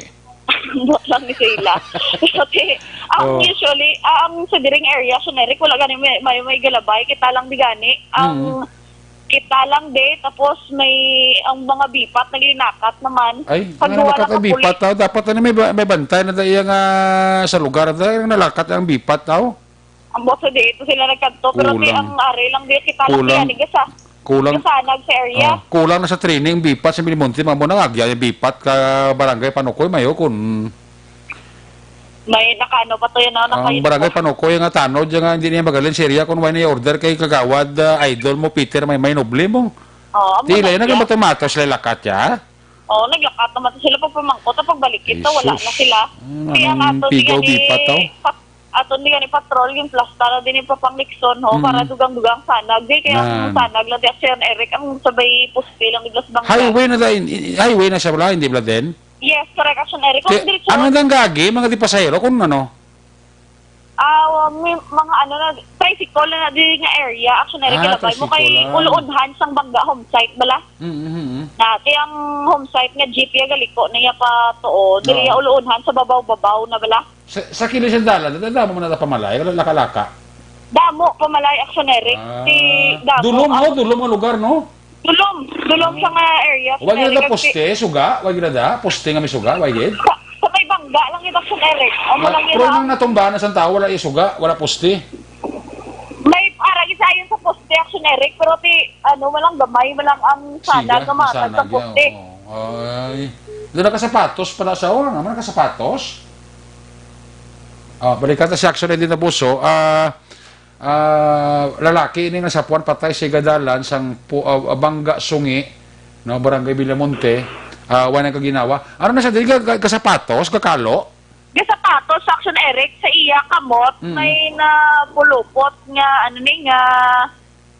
Ambot lang ni sila. Kasi, ang Oh. usually, ah, ang sa diring area, Action Eric, wala gani may, may, may galabay. Kita lang di gani. Ang Mm. kita lang di, tapos may, ang mga bipat, naglinakat naman. Ay, Pag nga duwa nalakat na ang ka pulis. bipat, ah. Dapat ano, may ba-, may bantay na daiya nga sa lugar, dahil nalakat ang bipat, aw. Ang boss, di ito sila nagkanto, pero ti Kulang. ang ari lang di kita lang Kulang. kaya, di ka sa, Kulang. kasanag sa area. Oh, kulang na sa training, bipat sa Milimonte, mga mo nang agya, yung bipat ka barangay Panukoy, mayo kun May nakaano pa to yun, oh, ang nakainfo. barangay Panukoy nga tanod, yung nga hindi niya magaling sa area, kung wala niya order kay Kagawad, ah, idol mo, Peter, may, may noble mo. Oh, amo Tila, na yun, siya. nagmatumatos, lalakat ya. Oh, naglakat naman sila pag pamangkot, pag balik ito, wala na Jesus. sila. Ano Kaya nang nga to, pigaw siya di ni pa to? Pat-, aton di gani patrol, yung plasta na din yung papanglikson, ho, Hmm. para dugang-dugang sanag. Di kaya Na. ang sanag lang, di Action Eric, ang sabay poste lang, di plus bangga. Highway na din, highway na siya wala, hindi ba din? Yes, correct, Action Eric. Kung Kaya, diretso ano nang gagi, mga di pasahero, kung ano? Ah, may mga ano na, tricycle na di nga area, Action Eric, Ah, ilabay mo kay tricycle, ah. Uluunhan sang bangga home site, bala? Mm, mm, mm. Na, kaya ang home site nga jeep, ya galiko na ya pa tuo, diri Oo. ya Uluunhan sa babaw-babaw na, bala? Sa, sa kilid sa dalan, dada mo man nata pamalay, wala laka-laka. Damo, pamalay, Action Eric. Ah. Si Damo, Dulom, no? ang Dulom ang lugar, no? Dulom. Dulom Ah. sa nga area, Action Wag na Eric, da ang poste, suga? Wag na da? Poste nga may suga? Wag gid? Sa, sa may bangga lang yun, Action Eric. Amo Ah, lang yun, pero ah. nang natumbahan na sa tao, wala yung suga, wala poste. May parang isa yun sa poste, Action Eric, pero ti, ano, malang gamay, malang ang sana, Siga, gamatag sa nasanag yan, poste. Oo. Ay. Doon nakasapatos pala siya, oh. Naman nakasapatos? Ah, balikan ta si Action Eddie Nabuso. Ah, ah, lalaki ini nga sapuan patay sa igadalan sang pu-, ah, Bangga Sungi, no, Barangay Villamonte. Ah, wala nang kaginawa. Ano na siya? Dili ka, ka, kasapatos, kakalo? Gasapatos, Action Eric, sa iya kamot, Mm. may napulupot nga, ano ni, nga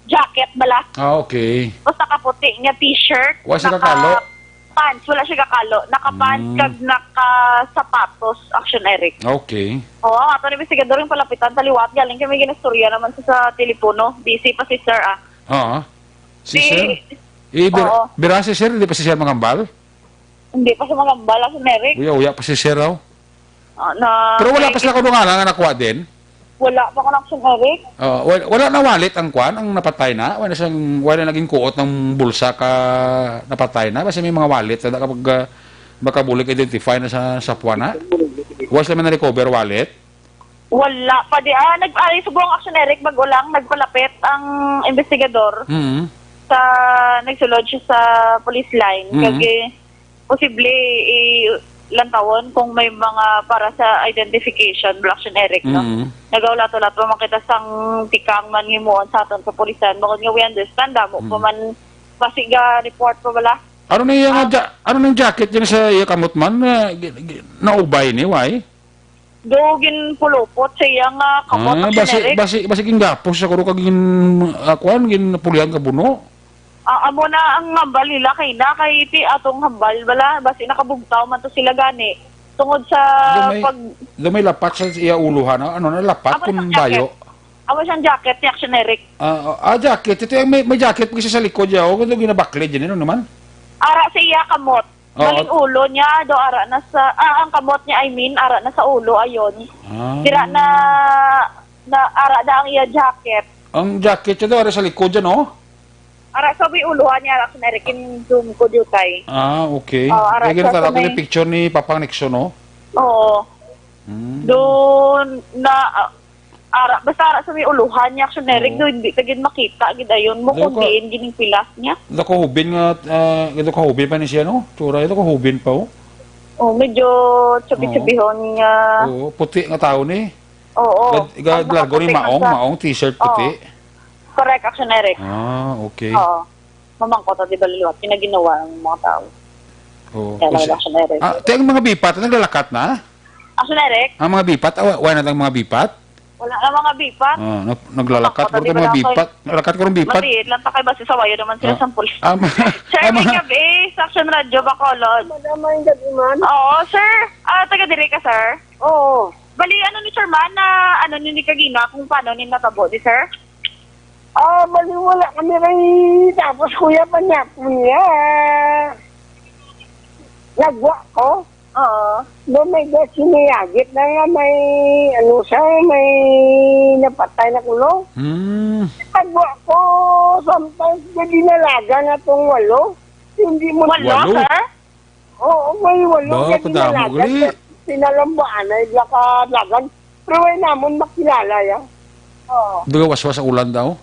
jacket bala. Ah, okay. Tapos nakaputi nga t-shirt, Wa siya naka kakalo? pants, wala siya kakalo. Naka-pants Mm. kag naka-sapatos, Action Eric. Okay. Oo, ang ato ni investigador yung palapitan sa liwat. Galing kami ginastorya naman sa, sa telepono. Busy pa si sir, ah. Ah, si Si sir? Eh, bir-, Oo. bira si sir, hindi pa si sir mangambal? Hindi pa siya mangambal, Action Eric. Uya-uya pa si sir, oh. Ah, na, Pero wala may pa sila kadungala nga nakuha din? Wala pa ko na, Action Eric. Oh, wal-, wala na wallet ang kwan, ang napatay na? Wala siyang, wala naging kuot ng bulsa ka napatay na? Basta may mga wallet na kapag, ah, makabulig identify na sa, sa puwan na? Wala sila may na-recover wallet? Wala pa di. Ah, nag-, ay, subong, Action Eric, bago lang, nagpalapit ang investigador Mm. sa, nagsulod siya sa police line. Mm. Kag, eh, posible, eh, lantawon kung may mga para sa identification, Action Eric, no? Mm. Nagaulat-ulat pa man kita sang tikang man himuon sa aton sa pulisan. Bukod nga we understand, damo pa Mm. man basiga report pa bala. Ano na yung Ah. ja-, ano na yung jacket dyan sa iya kamot man? Na, gi-, gi-, naubay ni, why? Do ginpulupot sa iya nga kamot, Ah, Action basi, Eric. basi, basi ginggapos siya kuro kag gin, ah, kuan, ginpulihan ka buno. Ah, amo na ang hambal nila kay na kay ti atong hambal bala, basi nakabugtaw man to sila gani tungod sa Gamay, pag gamay lapat sa iya ulo, ha, no? Ano na, lapat Amo kun siyang jacket. dayo? Amo siyang jacket ni Action Eric. Ah, ah, jacket. Ito yung may, may jacket pag isa sa likod niya. Oh, kung ginabaklid yun, ano naman? Ara sa iya kamot. Oo. Baling ulo niya, do ara na sa, ah, ang kamot niya, I mean, ara na sa ulo, ayon. Ah. Dira na, na ara na ang iya jacket. Ang jacket niya do, ara sa likod niya, no? Ara sa may ulohan niya, ara sa Eric, in zoom ko diutay. Ah, okay. Oo, ara Kaya sa ginatala ko may yung picture ni Papang Nixon, no? Oo. Hmm. Doon na, ah, ara, basta ara sa may ulohan niya, Action Eric, Oo. do, hindi ta gid makita, gid ayon mo Daw kung ka- diin gining pilas niya. Daw kahubin nga, ah, daw kahubin pa ni siya, no? Tsura, daw kahubin pa, oh. Oh, medyo Oo. chubby-chubbyhon nga. Oo, puti nga tao ni. Oo. Gad-, gad-, Ang largo ni nakaputi nga maong, sa maong t-shirt Oo. puti. Correct, Action Eric. Ah, okay. Oo. Mamangkot, di ba, liwat? Pinaginawa ang mga tao. Oo, Kaya lang, kasi Action Eric. Ah, ti ang mga bipat, naglalakat na? Action Eric? Ang mga bipat, ah, wa-, wala na tang mga bipat? Wala na mga bipat. Ah, nag-, naglalakat, Mamangkot, wala di tang ba, mga lang, bipat. Nalakat ko ng bipat. Matiit lang ta kay basi sawayo naman sila Ah. sa pulis. Ah, ma-, Sir, ah, may ma- gabi sa Action Radio, Bacolod. Madam, may gabi, ma'am. Oo, sir. Ah, taga diri ka, sir? Oo. Bali, ano ni sir man, na ano ni, ni kagina, kung paano ni natabo ni sir? Ah, bali, wala kami kay, tapos kuya pa niya, po niya. Nagwa ko. Oo. Do may da siniyagit na nga may, ano siya, may napatay na kulo. Hmm. Nagwa ko, sometimes, na dinalagan na tong walo. Hindi mo Walo, Walo? sir? Oo, may walo Ba, nga kadamo dinalagan, gali. Pero pinalambaan na yung kadalagan. Pero way namon makilala ya. Oo. Duga waswas sa ulan daw.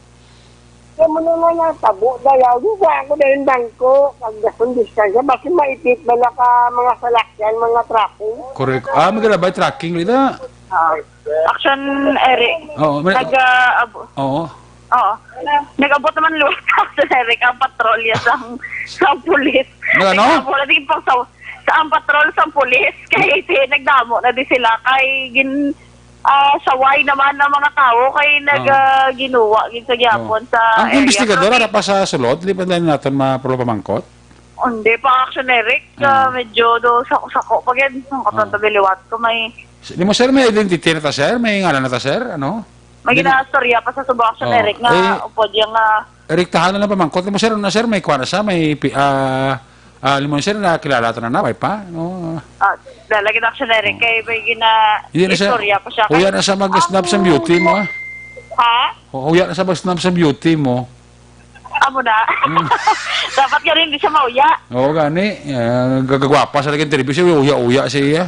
Kaya mo na nga natabo, dayaw. Di ba ako dahil bangko, pag gasundis ka siya, basi maipit ba na ka mga salakyan, mga tracking? Correct. Ah, may galabay tracking, Lida. Ah, Action Eric. Oo, may- Nag, ah, abo- Oo. Oo. Nag-abot naman luwag sa Action Eric ang patrolya sa, sa pulis. Nag ano? Nag-abot na din pang sa, sa ang patrol sa pulis. Kay ti, nagdamo na di sila. Kay gin, ah, saway naman ang mga tao. Kay nag, Oo. ah, ginuwa gid sa gyapon Oo. sa Ang area. investigador, Kami ara pa sa sulod, di pa dahil natin ma-, pro pamangkot? Hindi pa, Action Eric. Ah. Ah, medyo do sako-sako pa gid. Ang katon Ah. tabi liwat ko may Di mo, sir, may identity na ta, sir? May ngalan na ta, sir? Ano? May Di na- ginaastorya pa sa Subo, Action Oh, Eric, nga eh, upod yung, ah, Rektahan na lang pamangkot mo, sir. Ano, sir? May kuha na siya? May pi-, ah, ah, limon, sir, nakilala ta na na, may pa? No? Ah, lalagyan, Action Eric, Oh. kay may gina-, Hindi na siya, istorya pa siya. Huya na siya mag-snap sa Ang beauty mo, ah. Ha? Huya na siya mag-snap sa beauty mo. Amo na. Mm. Dapat nga rin, di siya mauya. Oo, gani. Ah, gagagwapa sa lagi interview siya, uya-uya siya.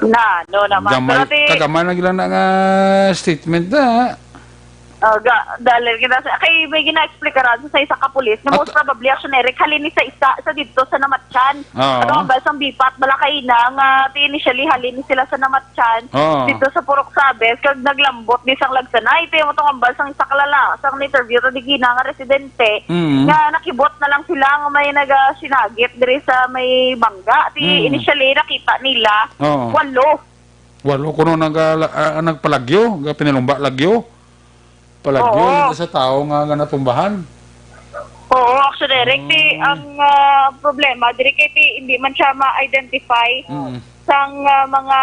Na, no naman. Gamay, Pero ti kagamay na gila na nga statement na. Oh, ga, dahil kita sa, kay may gina-explikaran sa isa ka pulis na At most probably, Action Eric, halin ni sa isa, sa didto sa Namatyan. Oo. Ano ang basang bipat, bala kay na nga, ti initially, halin ni sila sa Namatyan, Oo. didto sa Purok Sabes, kag naglambot ni sang lagsanay. Ti mo tong ambal sang isa ka lala-, sang interview to di gina nga residente, Mm. nga nakibot na lang sila nga may nagasinagit diri sa may bangga. Ti Mm. initially, nakita nila, Oo. walo. Walo kuno naga-, ah, nagpalagyo, ga-, pinalumba lagyo. Palagyo Oo. lang sa tao nga, nga natumbahan. Oo, Action Eric, ti, Ah. ang, ah, problema, diri kay ti, hindi man siya ma-identify Mm. sang, ah, mga,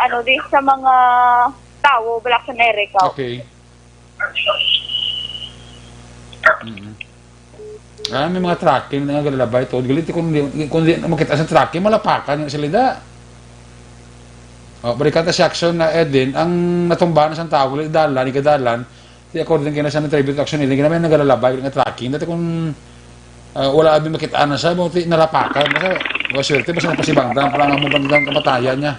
ano, di, sa mga tao, bala, Action Eric, oh. Okay. Mm. Ah, may mga tracking na nga galalabay to. Galit kung di, kung di makita sa tracking, malapakan yung salida. Oh, balikan ta si Action na Edin, ang natumbahan sa tao, galit dalan, ikadalan, di according kay na sa tribute Action Edin, kaya may nagalalabay, nga tracking. Dati kung, ah, wala abi makita na siya, mo ti nalapakan, basta, wa swerte, basta napasibangdan, pala nga mo bandang kamatayan niya.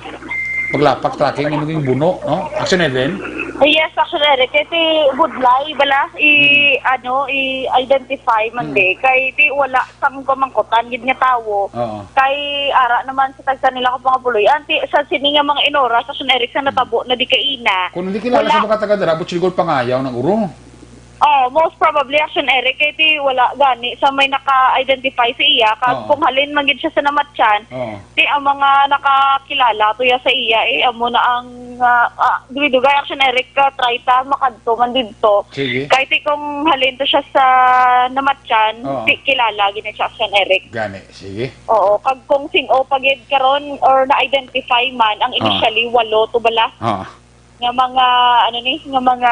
Paglapak, tracking, yung buno, no? Action Edin? Yes, Action Eric. Kay ti budlay, bala, i, Hmm. ano, i-identify man Hmm. di. Kay ti wala sang pamangkutan gid nga tawo. Oo. Kay ara naman sa tagsa nila ka pangapuloy. Anti sa sini nga mga inora sa Action Eric sa natabo na di kaina. Kung hindi kilala Wala. sa mga taga dira, Butchigol Pangayaw ng Uro. Oh, most probably, Action Eric, kay ti wala gani sa may naka-identify sa iya, kag Oo. kung halin man gid siya sa namatyan, Oo. ti ang mga nakakilala to ya sa iya, eh, amo na ang, ah, ah, dugay-dugay, Action Eric, ka try ta makadto man didto. Sige. Kay ti kung halin to siya sa namatyan, Oo. ti kilala gid siya, Action Eric. Gani, sige. Oo, kag kung sin-o pa gid karon or na-identify man, ang Oo. initially, walo to bala. Oo. Nga mga, ano ni, nga mga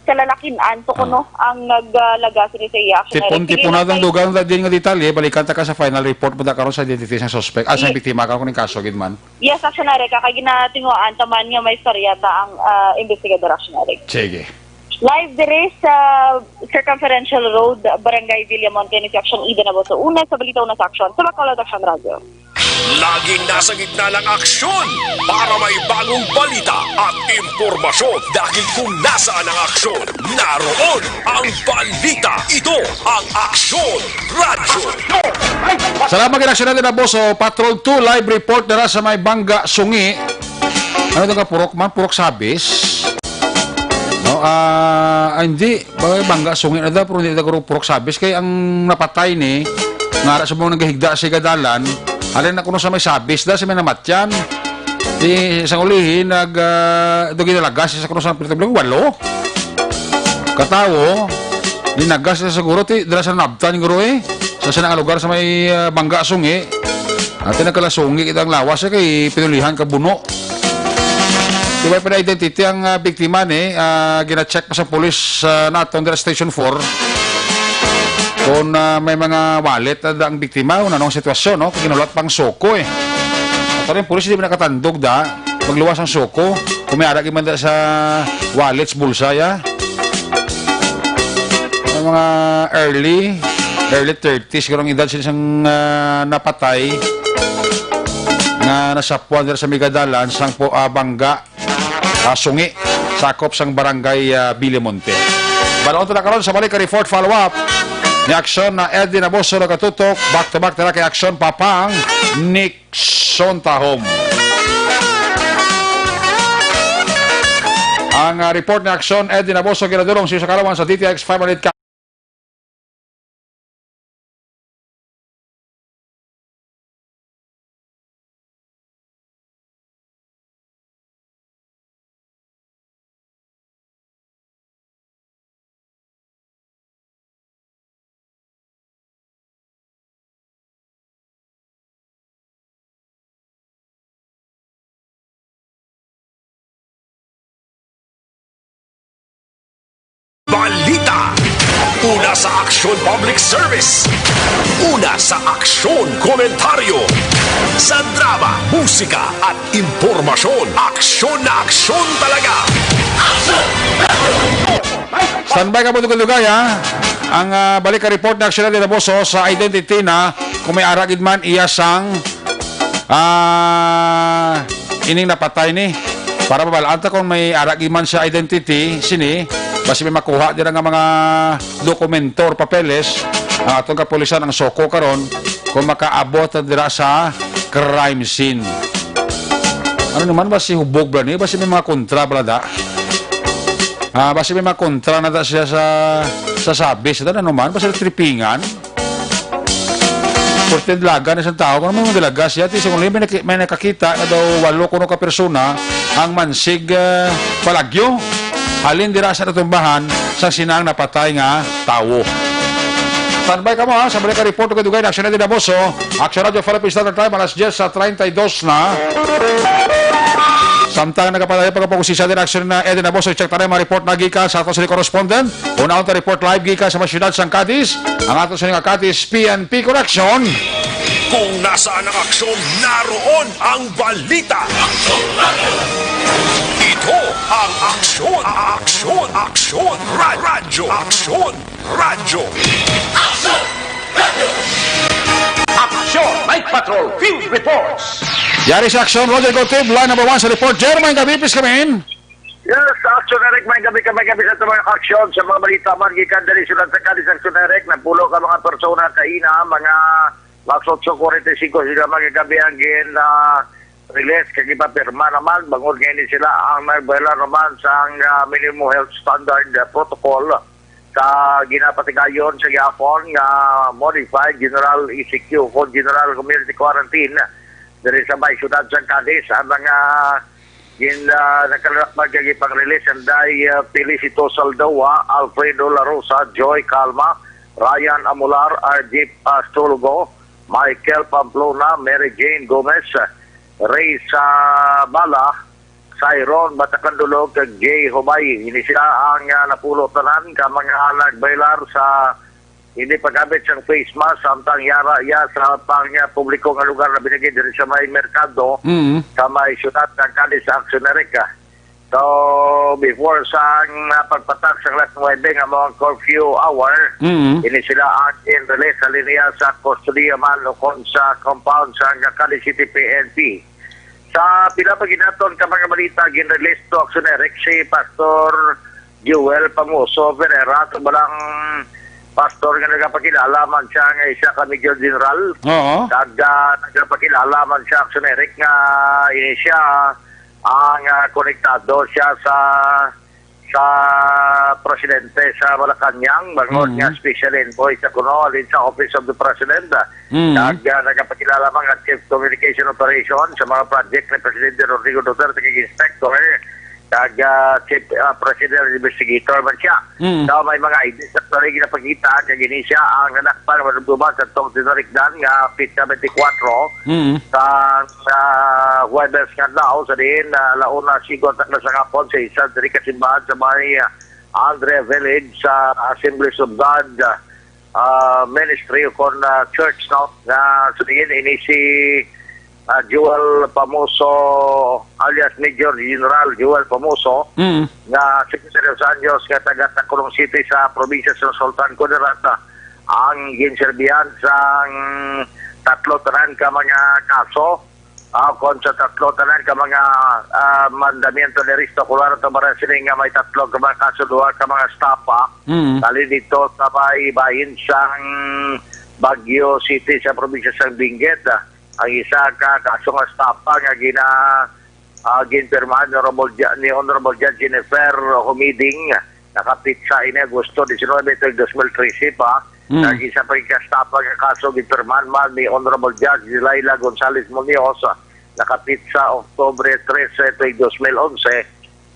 kalalakin-an to Ah. kuno ang naglaga sini sa iya. Action Eric. Sige, Tipon-tipon na natay- tang dugang da din nga detalye, balikan ta ka sa final report mo da karon sa identity sang suspect, ah, sa Ye- biktima, karon kuning kaso gid man. Yes, Action Eric, kay ginatinguhaan ta man nga may istorya ta ang, ah, investigador, Action Eric. Sige. Live diri sa Circumferential Road, Barangay Villamonte, ni si Action Eden Aboso. Una sa balita, una sa aksyon. Sa Bacolod Action Radio. Laging nasa gitna ng aksyon para may bagong balita at impormasyon. Dahil kung nasaan ang aksyon, naroon ang balita. Ito ang Aksyon Radyo. Salamat kay Action Eden Aboso. Patrol two live report dira sa may Bangga, Sungi. Ano to ka purok man? Purok Sabis? No, ah, ah, hindi. Ba-, Bangga, Sungi na daw, pero hindi daw purok Sabis. Kay ang napatay ni, nga ara sa mga naghigda sa gadalan, halin na kuno sa may Sabis, da sa may namatyan. Di, sa ulihi, nag, ah, do ginalagas sa kuno sa pinatublang, walo. Katawo, dinagas na siguro, ti, dira sa nabtan, siguro, eh. Sa, sa nga lugar sa may, ah, Bangga, Sungi. Ate, nagkalasungi kita ang lawas, eh, kay pinulihan ka buno. Di ba pa na-identity ang, ah, biktima ni, ah, gina-check pa sa pulis, ah, naton dira sa Station four. Kung, ah, may mga wallet na ang biktima, kung anong sitwasyon, no? Kung ginulat pang soko, eh. At rin, pulis, di ba nakatandog da? Magluwas ang soko. Kung may ara gid man da sa wallets, bulsa, ya. Ang mga early, early thirties, siguro ang edad sila sang, ah, napatay nga nasapuan dira sa may gadalan, sang po, ah, Bangga, ah, Sungi, sakop sang barangay, ah, Bilimonte. Balaon ta na karon sa balik ka report follow-up ni Aksyon na Eddie Naboso nagatutok, back to back tara kay Aksyon Papang Nixon Tahom. Ang, ah, report ni Aksyon Eddie Naboso ginadulong sa kalawan sa D T X five hundred ka Balita. Una sa aksyon, public service. Una sa aksyon, komentaryo. Sa drama, musika, at impormasyon. Aksyon na aksyon talaga. Standby ka po, dugay-dugay, ha? Ang, ah, balik ka report na aksyon na dinaboso sa identity na kung may ara gid man iya sang, ah, ining napatay ni. Para mabalaan ta kung may ara gid man sa identity, sini, basi may makuha dira nga mga dokumento or papeles, ang atong kapulisan ang soko karon kung makaabot na dira sa crime scene. Ano naman ba si hubog ba ni? Basi may mga kontra ba da? Ah, basi may mga kontra na da siya sa, sa sabis. Ano naman? Basi tripingan? Porte dalaga na isang tao. Kung may mga dalaga siya, ti, sa may, naki-, may nakakita na daw walo kuno ka persona ang mansig, ah, palagyo. Halin dira sa natumbahan sa sinang napatay nga tawo. Standby kamo, ha, sa balik ka report kay dugay na aksyon na dinaboso. Action Radio Philippine Standard Time, alas diyes sa treinta y dos na. Samtang nagapadayon pagkapag-usisa din aksyon na Eden Aboso, i-check tayo mga report na gikan sa ato sa correspondent. Una ang report live gikan sa mga siyudad sang Cadiz. Ang ato sa nga Cadiz P N P Correction. Kung nasaan ang aksyon, naroon ang balita. Ito ang aksyon, aksyon, aksyon, ra-, radyo, aksyon, radyo. Aksyon! Night Patrol Field Reports! Yari sa aksyon, Roger Gotib, line number one sa report. Jer, maayong gabi, please come in. Yes, Aksyon Eric, maayong gabi ka, maayong gabi sa mga aksyon, sa mga balita man gikan diri sa Siyudad sa Cadiz, Aksyon Eric, napulo ka mga persona kaina, mga alas otso kuwarenta y singko sila mga gabi ang gin, ah, release kag ipapirma naman bangod nga ini sila ang nagbaylar naman sa ang, ah, minimum health standard, ah, protocol. sa ginapatigayon sa gihapon nga modified general E C Q o General Community Quarantine diri sa may siyudad sa Cadiz. Ang mga gin, ah, nagkalakbag kag ipang-release anday, ah, Felicito Saldawa, Alfredo La Rosa, Joy Calma, Ryan Amular, Arjip Astrologo, Michael Pamplona, Mary Jane Gomez, Ray Sabala, Cyron Batacandulog, kag Jay Hubay. Ini sila ang, ah, napulo tanan ka mga nagbailar sa hindi paggamit sang face mask samtang yara iya sa pang, ah, publiko nga lugar na binigay diri sa may merkado Mm. sa may siyudad ng Cadiz sa Action Erica. So, before sang, ah, pagpatak sa alas nuwebe nga mga curfew hour, Mm. ini sila ang in-release sa linya sa kustodiya man o kon sa compound sa Cadiz City P N P. Sa pila pa ginaton ka mga balita, gin-release to Action Eric si Pastor Joel Pamuso Ferreira, sa balang pastor nga nagapakilala man siya nga isa ka Major General. Oo. Kag, ah, nagapakilala man siya, Action Eric, nga ini siya ang, ah, konektado siya sa sa presidente sa Malacañang, bangod Mm. nga special envoy sa kuno, halin sa Office of the President. Mm. Kag, ah, nagapakilala man nga Chief Communication Operation sa mga project ni Presidente Rodrigo Duterte kag Inspector, kag, ah, Chief, ah, Presidential Investigator man siya. Mm. So, may mga I Ds actually ginapakita, kag ini siya ang nadakpan nga madumduman sa tong tinarikdan nga petsa twenty-four Mm. sa, sa Huwebes nga adlaw, sa diin, ah, alauna singkwenta na sa hapon sa isa diri ka simbahan sa may, ah, Andrea Village sa Assemblies of God, ah, Ministry o kon, ah, Church, no? Nga sa diin ini si, ah, Joel Pamuso alias Major General Joel Pamuso Mm. nga Secretary of San Jose nga taga Tacloban City sa probinsya sa Sultan Kudarat, ah, ang ginserbihan sang tatlo tanan ka mga kaso, ah, kon sa tatlo tanan ka mga, ah, mandamiento de arresto, kulang to para sini nga may tatlo ka mga kaso, duha ka mga estafa. Mm. Dali dito sa may bahin sang Baguio City sa probinsya sang Benguet. Ang isa ka kaso nga estafa nga gina, ah, ginpirmahan ni Honorable Ju-, ni Honorable Judge Jennifer Humiding, nakapitsa ini Agosto diecinuebe, tuig dos mil trese pa. Mm. Kag isa pa ka estafa nga kaso ginpirmahan man ni Honorable Judge Delilah Gonzalez Munoz, nakapitsa Oktubre trese, tuig dos mil onse.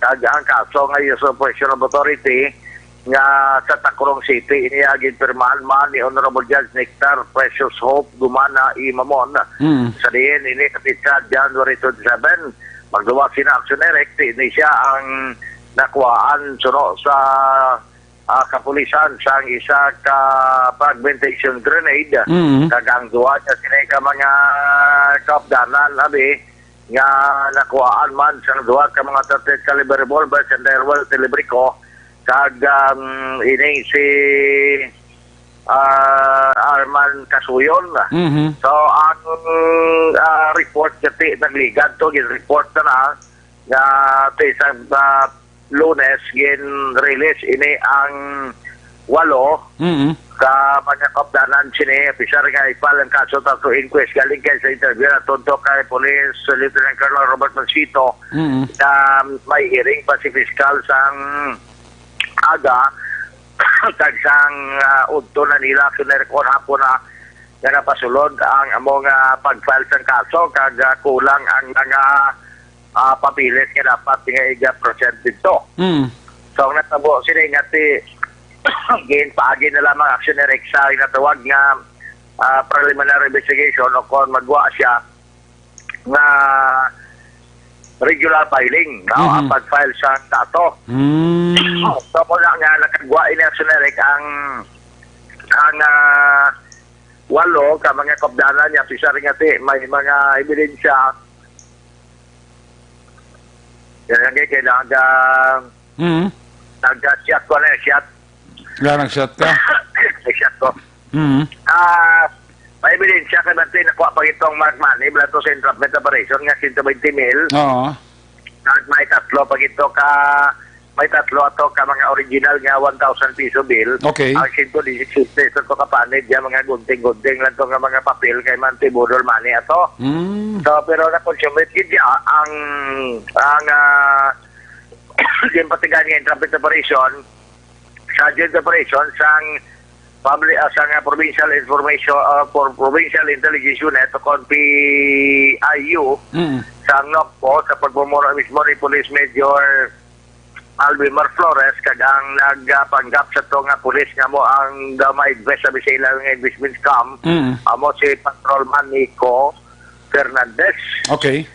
Kag ang kaso nga use of possession of authority nga sa Tacloban City, ini ginpirmahan man ni Honorable Judge Nectar Precious Hope Gumana y Mamon. Mm. Sa diin ini kapitsa January twenty-seven, magluwas sina Action Direct, ini siya ang nakuhaan suno sa, ah, kapulisan sang isa ka fragmentation grenade. Mm. Kag ang duha ka sini ka mga kaupdanan, abi, nga nakuhaan man sang duha ka mga thirty caliber revolver sa Underworld Telebrico, kag, um, ini si, ah, Arman Kasuyon. Mhm. So, ang, ah, report kasi nagligad to, gin-report na na nga sa isang, ah, Lunes, gin-release ini ang walo Mm. ka mga kaupdanan sini, opisyal nga i-file ang kaso tato inquest galing kay sa interview na tunto kay Police Lieutenant Colonel Robert Mansito Mm. na may hearing pa si Piskal sang aga kag sang, ah, udto na nila, kung hapon na nga napasulod ang amo nga pag-file sang kaso kag, ah, kulang ang mga, ah, papeles nga dapat nga iga-present didto. Mm. So, ang natabo sini nga ti ginpaagi na lamang Action Direct sa ginatawag nga, ah, preliminary investigation o kon magwa siya nga regular filing, no? Mhm. Ang pag-file sa dato. Mm. So, muna nga nakagwa ini Action Direct ang, ang, ah, walo ka mga kaupdanan niya, opisyal nga ti may mga ebidensya. Yan ang kailangan Mm. nag-shot ko na, shot. Wala nag-shot ka? Nag-shot ko. Mm. Ah, may ebidensya kay Bante, nakuha pa itong marked money, bala to sa entrapment operation nga sento baynte mil. Oo. At may tatlo pa ito ka, may tatlo ato ka mga original nga one thousand piso bill. Okay. Ang sento disisiyete pesos to ka panid, yan mga gunting-gunting lang to nga mga papel kay Bante, budol money ato. Mm. So, pero na-consume it gid ya, ang, ang, ah, ginpatigan nga entrapment operation, sa joint operation sang public, ah, sang, ah, Provincial Information, ah, for Provincial Intelligence Unit o kon P I U Mm. sa NOCPO sa pagmumuro mismo ni Police Major Alvimar Flores kag ang nagapanggap sa to nga pulis nga mo ang daw ma-invest sa ila nga investment scam, Mm. amo si Patrolman Nico Fernandez. Okay.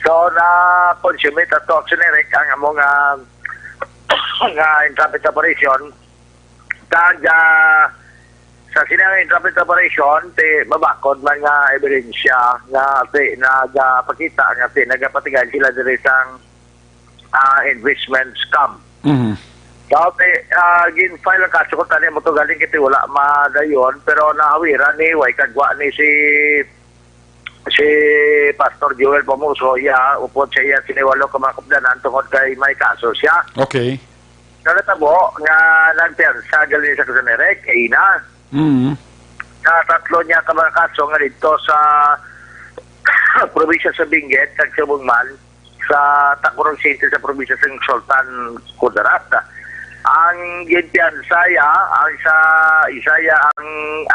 So, na-consummate ato, Action Eric, ang amo nga, nga entrapment operation. Kag, ah, sa sini nga entrapment operation, ti mabakod man nga ebidensya nga ti nagapakita nga ti nagapatigay sila diri sang, ah, investment scam. Mhm. So, ti, ah, gin-file ang kaso ko tani mo to galing kiti wala madayon, pero nahawiran ni, way kagwa ni si, si Pastor Joel Pamuso, iya, upod sa iya siniwalo ka mga kapdanan tungod kay may kaso siya. Okay. Nagtabo nga nagpiyansa gali sa Kusinere, kay ina. Mm. Sa tatlo niya ka mga kaso nga dito sa probinsya sa Benguet, kag subong man sa Tacurong City sa probinsya sa Sultan Kudarat. Ang ginpiyansa ya, ang sa isa ya ang,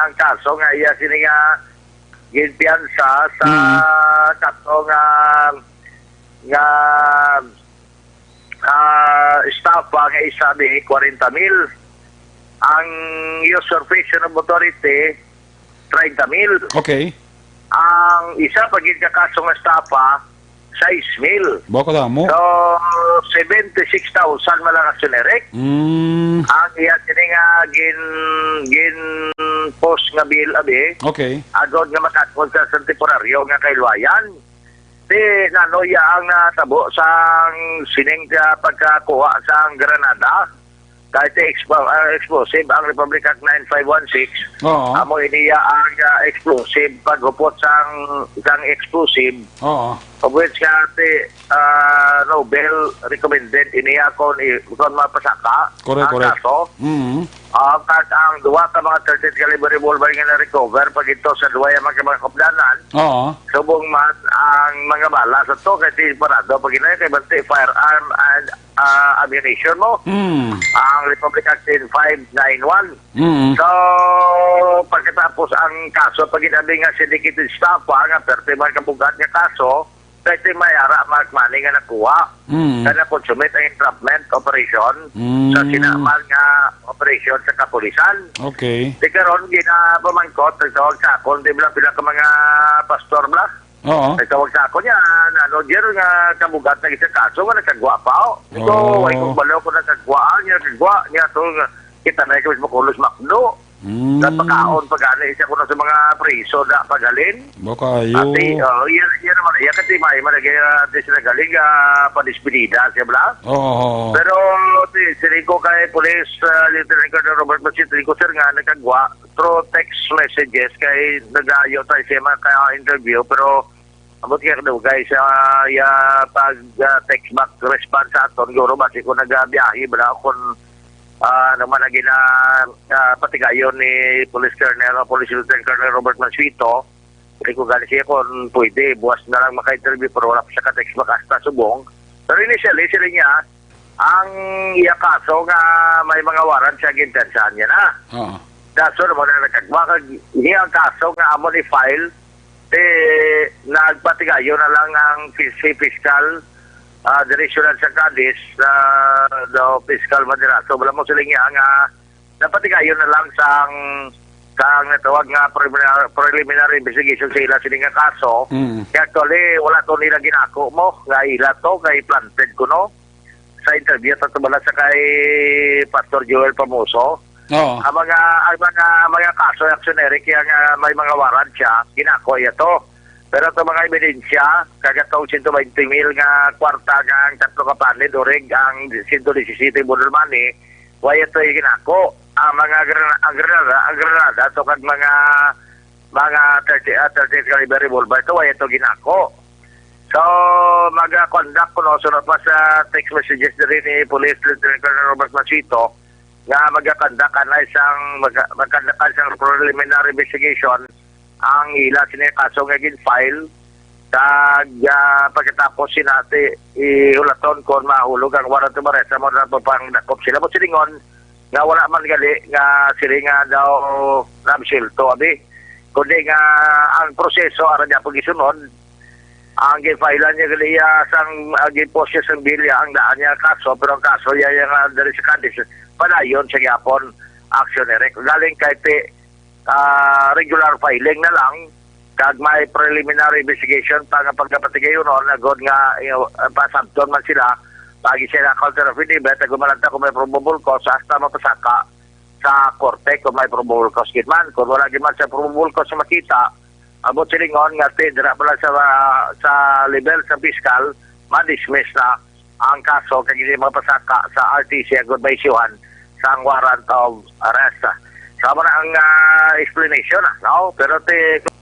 ang kaso nga iya sini nga ginpiyansa sa Mm. kaso nga, nga, ah, estafa nga isa ni kwarenta mil. Ang usurpation of authority, treinta mil. Okay. Ang isa pa gid ka kaso nga estafa, sais mil. Bako damo. So, seventy-six thousand man lang, Action Eric. Mm. Ang iya sini nga gin, gin-post nga bill, abi, Okay. agod nga makatwag sa, sa temporaryo nga kailwayan. Ti nano iya ang natabo sang sining ka pagkakuha sang granada? Kay ti expo-, ah, explosive ang Republic Act nine five one six. Oo. Amo ini iya ang, ah, explosive, paghupot sang, sang explosive. Oo. Of which nga ti, ah, Nobel recommended ini iya kon i-, kon mapasaka Correct, ang correct. kaso. Mm. Ah, kag ang duha ka mga thirty caliber revolver nga na-recover pag ito sa duha ang mga, mga kapdanan. Oo. Subong man ang mga bala sa to kay ti parado pag inay kay bante firearm and, ah, ammunition mo. Mm. Ang Republic Act ten five nine one. Mm. So, pagkatapos ang kaso, pag inabi nga syndicated staff, ah, nga perte man kabugat nga kaso, pwede may ara mark money nga nakuha Mm. sa na-consummate ang entrapment operation Mm. sa sinaman nga operasyon sa kapulisan. Okay. Di karon, ginapamangkot, nagtawag sa akon, di ba, pila ka mga pastor bla? Oo. Nagtawag sa akon niya, ano, Jer, nga kabugat na isang kaso, nga nagkagwa pa, oh. Ito, Oh. way kong balaw ko nagkagwa, niya nagkagwa, niya to, nga kita na ikaw mismo kulos makdo. Mm. Napakaon pa gani siya kuno sa mga priso na paghalin. Baka ayo. Ati, oh, iya, iya naman, iya kasi may man lagi, ah, di sila galing, ah, padispedida siya, bla? Oo, oo, oo. Pero, si, si Rico kay Police, ah, Lieutenant Colonel Robert Masito, Rico, sir, nga nagkagwa through text messages kay nagayo tayo siya maka-interview, pero ambot kaya kadugay sa iya pag, ah, text back response sa aton, guro, basi ko nagabiyahe, bla, kung, ah, ano man ang gina-, ah, patigayon ni Police Colonel o Police Lieutenant Colonel Robert Mansueto, hindi ko gani siya kung pwede, buwas na lang maka-interview, pero wala pa siya ka-text back hasta subong. Pero initially, sila niya, ang iya kaso nga may mga warrant siya, ginpiyansahan niya na. Oo. Kaso naman na nagkagwa, kag niya ang kaso nga amo ni file, eh, nagpatigayon na lang ang fis-, si fiscal, ah, direksyonan sa Cadiz, ah, daw fiscal Maderato. Wala mo sila niya nga napatigayon na lang sang, sang natawag nga preliminary, preliminary investigation sa ila sini nga kaso. Mm. Kaya actually, wala to nila ginako mo, nga ila to, kay planted ko, no? Sa interview, sa tumala sa kay Pastor Joel Pamuso. Oo. Ang mga, ang mga, mga kaso, Action Eric, kaya nga may mga warrant siya, ginako iya to. Pero itong mga ebidensya, kagatong siyento baynte mil nga kwarta nga ang tatlo ka panid, urig ang siyento disisiyete model money, wala ito yung ginako. Ang mga grana-, ang granada, ang granada, to kag mga, mga thirty, ah, thirty caliber revolver, ito, wala ito ginako. So, mag-conduct ko, no, sunod pa sa text messages diri ni Police Lieutenant Colonel Robert Masito, nga mag-conduct ka na isang, mag-, mag-conduct ka isang preliminary investigation ang ila sini kaso nga gin-file. Kag, ah, pagkatapos sinati, ihulaton kon mahulog ang warrant of arrest, amo na pagpangdakop sila. Mo silingon, Nga wala man gali nga sila nga daw nabsulto, abi. Kundi nga ang proseso aron niya pag-isunod, ang gifilean niya gali iya sang, ah, gi-post siya sang bilya ang daan niya kaso, pero ang kaso niya, iya nga diri sa Cadiz, padayon sa gihapon, action direct. Galing kay ti-, ah, regular filing na lang, kag may preliminary investigation pa nga pagkapatigayonon, agod nga, eh, pasabton man sila, pagi sila counter affidavit, agod malanta kung may probable cause, hasta mapasaka sa korte kung may probable cause gid man. Kung wala gid man sa probable cause nga makita, abot silingon nga ti-, dira pa lang sa, sa level sa piskal, ma-dismiss na ang kaso kag hindi mapasaka sa R T C agud maisyuhan sang warrant of arrest. Sama na ang, ah, explanation, ah, no? Pero ti-,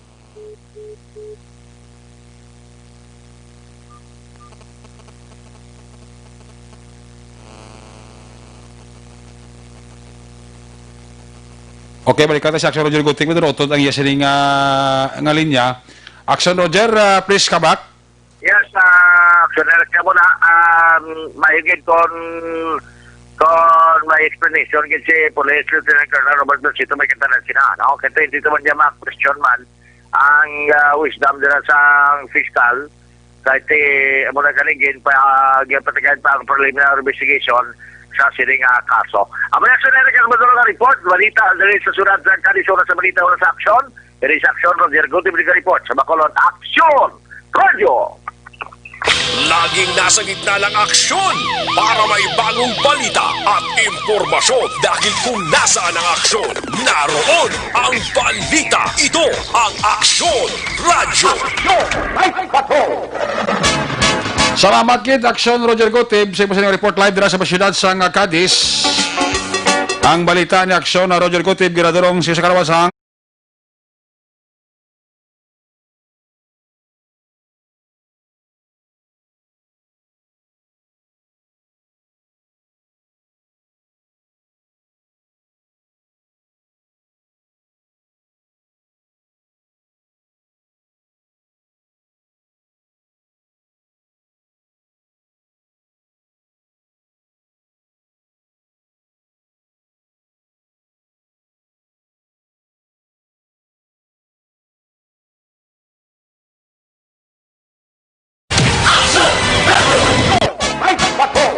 Okay, balikan ta si Action Roger Guting. Medyo nautod ang iya sining, ah, nga linya. Action Roger, ah, please come back. Yes, ah, Action Eric, kamo na, um, mahigit kon kon may explanation gid si Police Lieutenant Colonel Robert Belsito, may kantanan sila, no? Kaya hindi naman niya ma-question man ang, ah, wisdom nila sa fiscal. Kahit, eh, amo na galing, gin pa, ah, ginpatigayan pa ang preliminary investigation sa sining, ah, kaso. Amo na, Action Eric, ang madulong nga report, balita diri sa syudad sa Cadiz, oras sa balita, oras sa aksyon. Diri sa aksyon, Roger Guti, report sa Bacolod, Aksyon! Radyo! Laging nasa gitna ng aksyon para may bagong balita at impormasyon. Dahil kung nasaan ang aksyon, naroon ang balita. Ito ang Aksyon Radyo. Salamat gid, Aksyon Roger Gutib, sa imo sa report live dira sa syudad sang Cadiz. Ang balita ni Aksyon na Roger Gutib, ginadurong sa kalawasan.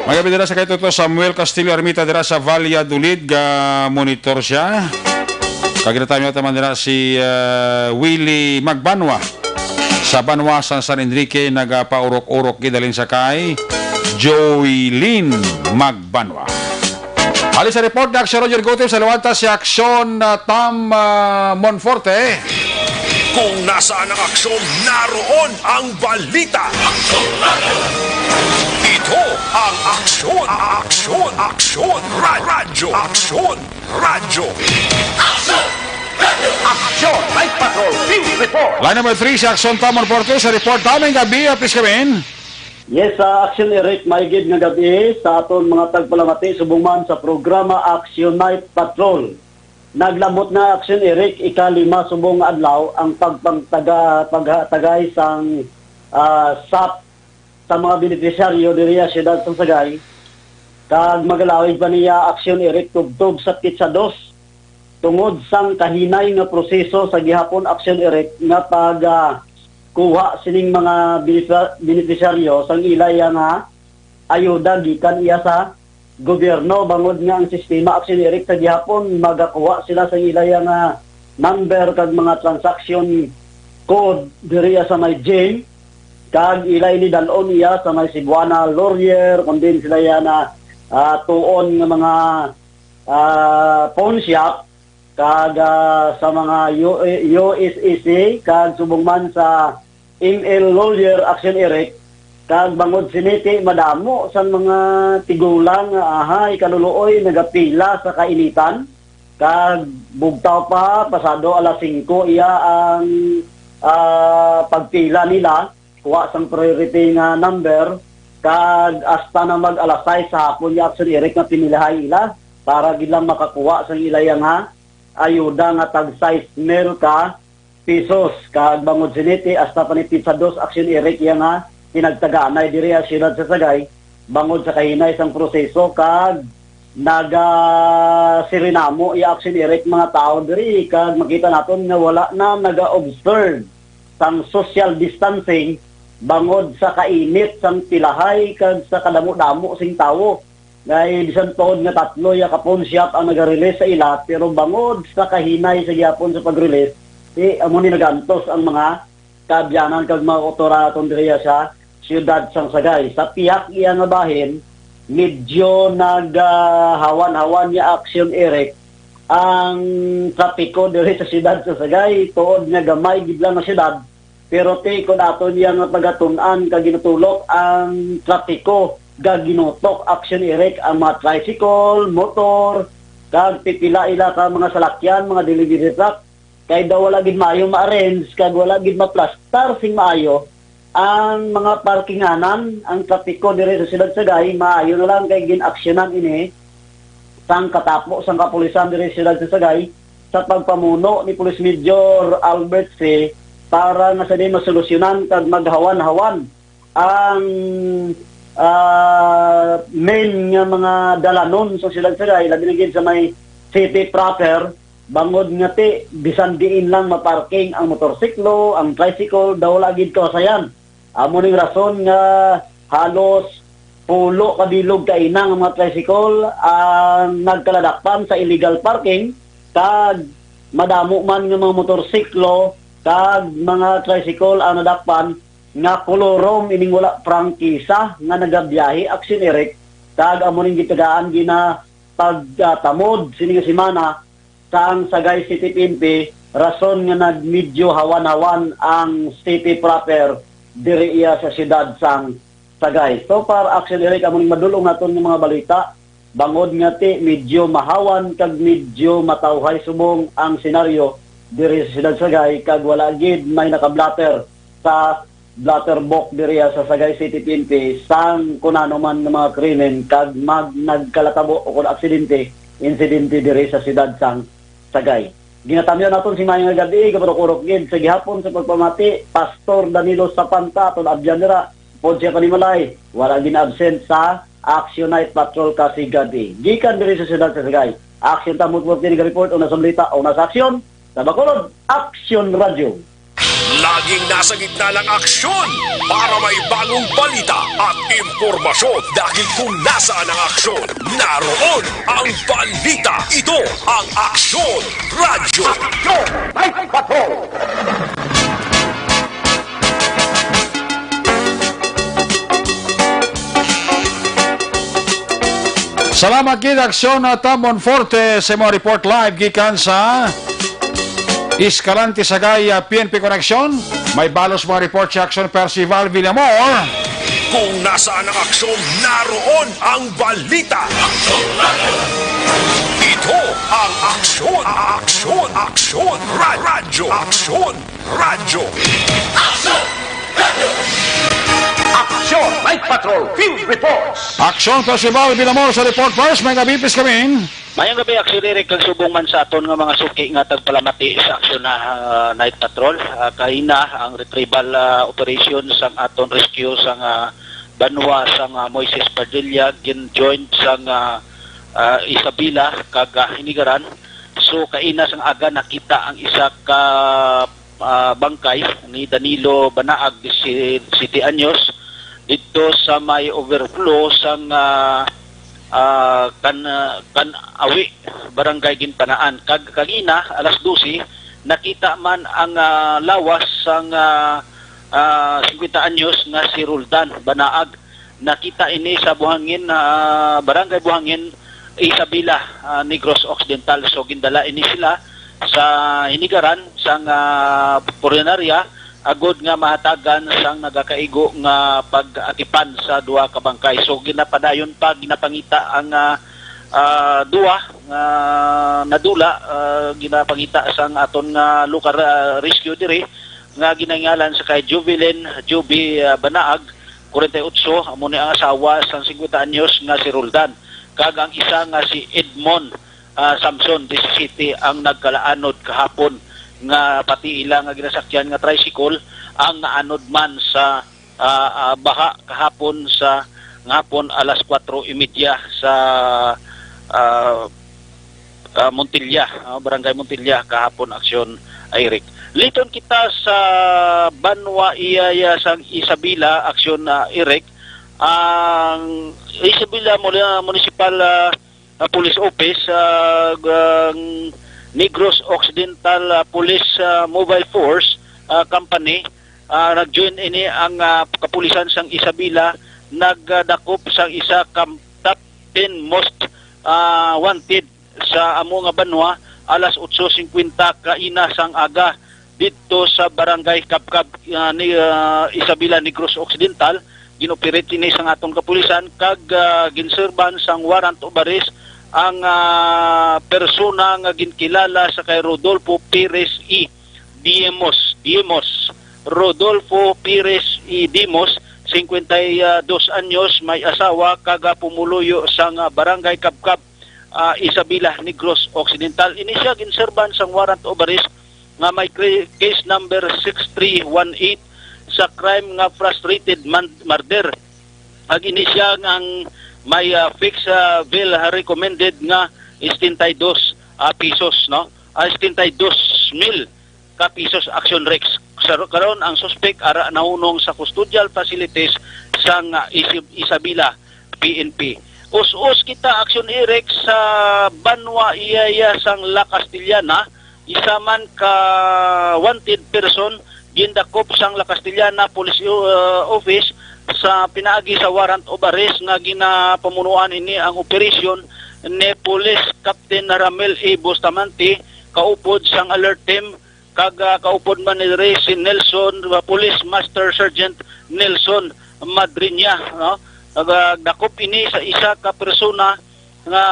May gabi dira sa kay Toto Samuel Castillo Armita dira sa Valladolid, ga monitor siya. Kag ginatami naman dira si, ah, Willie Magbanwa sa Banwa, San, San Enrique, nagapaurok-urok gid halin sa kay Joylene Magbanwa. Halin sa report ni Aksyon Roger Gutib, sa Luwanta si Aksyon, ah, Tam, ah, Monforte. Kung nasaan ang aksyon, naroon ang balita. Ito ang Aksyon, Aksyon, Aksyon, Ra- Radyo, Aksyon, Radyo. Aksyon! Aksyon! Night Patrol Field Report! Line number three, si Aksyon Tam Monforte sa report. Tam, may gabi, apis kami. Yes, sa Aksyon Eric, may gid nga gabi sa aton mga tagpalamati subong man sa programa Aksyon Night Patrol. Naglabot na, Aksyon Eric, ikalima subong nga adlaw ang pagpangtaga paghatagay sang, ah, sap sa mga benepisyaryo diriya siyudad sa Sagay, kag magalawig pa niya, Aksyon Eric, tubtob sa Pitsa Dos. Tungod sang kahinay nga proseso sa gihapon, Aksyon Eric, nga pag, ah, kuha sining mga benefi- benepisyaryo sang ila iya nga ayuda gikan iya sa gobyerno, bangod nga ang sistema, Aksyon Eric, sa gihapon magakuha sila sa ila iya nga number kag mga transaction code diri sa may gym, kag ila ini dal-on iya sa may Cebuana Lawyer, kun diin sila iya na, ah, tuon nga mga, ah, pawn shop, kag, ah, sa mga U- U S S A, kag subong man sa M L Lawyer, Aksyon Eric, kag bangod sini ti madamo sang mga tigulang nga ahay kaluluoy nagapila sa kainitan, kag bugtaw pa, pasado alas singko iya ang, ah, pagpila nila, kuha sang priority nga number, kag hasta na mag alas sais sa hapon, ya, Aksyon Eric, nga pinilahay ila para gid lang makakuha sang ila iya nga ayuda nga tag sais mil ka pesos. Kag bangod sini ti hasta pa ni Pitsa Dos, Aksyon Eric, iya nga pinagtagaanay diri sa siyudad sa Sagay, bangod sa kahinay sang proseso kag nagasirinamo iya, Action Eric, mga tawo diri, kag makita naton nga wala na naga-observe sang social distancing bangod sa kainit sang pilahay kag sa kadamo-damo sing tawo. Kay bisan tuod nga tatlo ya ka pawn shop ang naga-release sa ila, pero bangod sa kahinay sa gihapon sa pag-release, ti amo ni nagaantos ang mga kaabyanan kag mga kautoran naton diriya sa siyudad sang Sagay. Sa pihak iya nga bahin, medyo nagahawan-hawan niya, Action Eric, ang trapiko diri sa siyudad sa Sagay, tuod nga gamay gid lang nga siyudad, pero ti kon aton iya nga pagatun-an kag ginatulok ang trapiko, gaginutok, Action Eric, ang mga tricycle, motor, kag pipila ila ka mga salakyan, mga delivery truck, kay daw wala gid maayo ma-arrange kag wala gid maplastar sing maayo ang mga parkinganan. Ang trapiko diri sa siyudad Sagay maayo na lang kay gin-aksyonan ini sang katapo sang kapulisan diri sa siyudad sa Sagay sa pagpamuno ni Police Major Albert C para nga sa di masolusyonan kag maghawan-hawan ang, ah, main nga mga dalanon sa siyudad sa Sagay, labi na gid sa may city proper, bangod nga ti bisan diin lang maparking ang motorsiklo, ang tricycle, daw wala gid kahusayan. Amo ning rason nga halos pulo ka bilog kaina nga mga tricycle ang nagkaladakpan sa illegal parking, kag madamo man nga mga motorsiklo kag mga tricycle ang nadakpan nga kolorom ining wala prangkisa nga nagabiyahe, Action Eric, kag amo ning gitagaan gina pagtamod sini nga semana sang Sagay City P N P, rason nga nagmedyo hawan-hawan ang city proper diri iya sa siyudad sang Sagay. So far, Action Eric, amo ning madul-ong naton nga mga balita. Bangod nga ti medyo mahawan kag medyo matawhay subong ang senaryo diri sa siyudad Sagay, kag wala gid may nakablatter sa blatterbox diri sa Sagay City P N P sang kunano man nga mga krimen kag mag nagkalatabo o kon aksidente, insidente diri sa siyudad sang Sagay. Ginatamyaw naton si Mayang nga Gabi, kaurok-urok gid sa gihapon sa pagpamati, Pastor Danilo Sapanta, aton abyan dira, pod siya panimalay, wala gina-absent sa Action Night Patrol ka si Gabi. Gikan diri sa siyudad sa Sagay, Action Tamot Work, report, una sa balita, una sa aksyon, sa Bacolod, Action Radio. Laging nasa gitna ng aksyon para may bagong balita at impormasyon. Dahil kung nasaan ang aksyon, naroon ang balita. Ito ang Aksyon Radyo. Aksyon Night Patrol! Salamat gid, Aksyon, ah, Tambon Forte, sa mga report live gikan sa Escalante, Sagay, ah, P N P Connection. May balos mga report si Aksyon Percival Villamor. Kung nasaan ang aksyon, naroon ang balita. Ito ang Aksyon, Aksyon, Aksyon Ra-, Radyo, Aksyon Radyo. Aksyon Night Patrol Field Reports. Aksyon Percival Villamor sa Report First, may gabi, pis kami. Mayang gabi, Aksyon Eric, kag subong man sa aton nga mga suki nga tagpalamati sa Aksyon na, ah, Night Patrol. Ah, kaina ang retrieval, ah, operation sang aton rescue sang, ah, banwa sang, ah, Moises Padilla, gin-joined sang, ah, ah, Isabela kag, ah, Hinigaran. So, kaina sang aga nakita ang isa ka, ah, bangkay ni Danilo Banaag, dise-, siyete anyos, didto sa may overflow sang, ah, ah, kan, ah, kan Awi, Barangay Ginpanaan. Kag kagina, alas dose, nakita man ang, ah, lawas sang, ah, ah, singkwenta anyos nga si Roldan Banaag. Nakita ini sa Buhangin, ah, Barangay Buhangin, Isabela, ah, Negros Occidental. So, gindala ini sila sa Hinigaran sang, ah, punerarya agod nga mahatagan sang nagakaigo nga pag-atipan sa duha ka bangkay. So, ginapadayon pa, ginapangita ang, ah, ah, duha nga nadula, ah, ginapangita sang aton nga local, ah, rescue diri nga ginangalan sa kay Jubilin Juby, ah, Banaag, kwarenta y otso, amo ni ang asawa sang singkwenta anyos nga si Roldan, kag ang isa nga si Edmond, ah, Samson, disisiyete, ang nagkalaanod kahapon nga pati ila nga ginasakyan nga tricycle ang naanod man sa, ah, ah, baha kahapon sa, nga hapon alas kuwatro y media sa, ah, ah, Montilla, ah, Barangay Montilla kahapon, Aksyon Eric. Liton kita sa banwa iya, iya sang Isabela, Aksyon, ah, Eric. Ang Isabela Mul-, Municipal, ah, ah, Police Office, ah, ang Negros Occidental, ah, Police, ah, Mobile Force, ah, Company, ah, nag-join ini ang, ah, kapulisan sang Isabela, nagdakop sang isa ka top ten most, ah, wanted sa amo nga banwa alas otso singkwenta kaina sang aga didto sa Barangay Kabkab, ah, ni, ah, Isabela, Negros Occidental. Ginoperate ini sang aton kapulisan kag, ah, ginserban sang warrant of arrest ang, ah, persona nga ginkilala sa kay Rodolfo Perez E. Dimos, Dimos. Rodolfo Perez E. Dimos, singkwenta y dos anyos, may asawa kag, ah, pumuluyo sang, ah, Barangay Kabkab, ah, Isabela, Negros Occidental. Ini siya ginserban sang warrant of arrest nga may cre-, case number six three one eight sa crime nga frustrated man-, murder. Ag ini siya nga ang may, ah, fixed, ah, bail, ah, recommended nga setenta y dos, ah, pesos, no? Ah, setenta y dos mil ka pesos, Aksyon Rex. Sa ro-, karon ang suspek ara nahunong sa custodial facilities sang, ah, Isib-, Isabela P N P. Us-us kita, Aksyon Eric, sa banwa iya, iya sang La Castellana, isa man ka wanted person gindakop sang La Castellana Police, uh, Office sa pinaagi sa warrant of arrest nga ginapamunuan ini ang operasyon ni Police Captain Ramel A. Bustamante, kaupod sang alert team, kag, ah, kaupod man ni diri si Nelson, ah, Police Master Sergeant Nelson Madriña, no? Nagdakop ini sa isa ka persona nga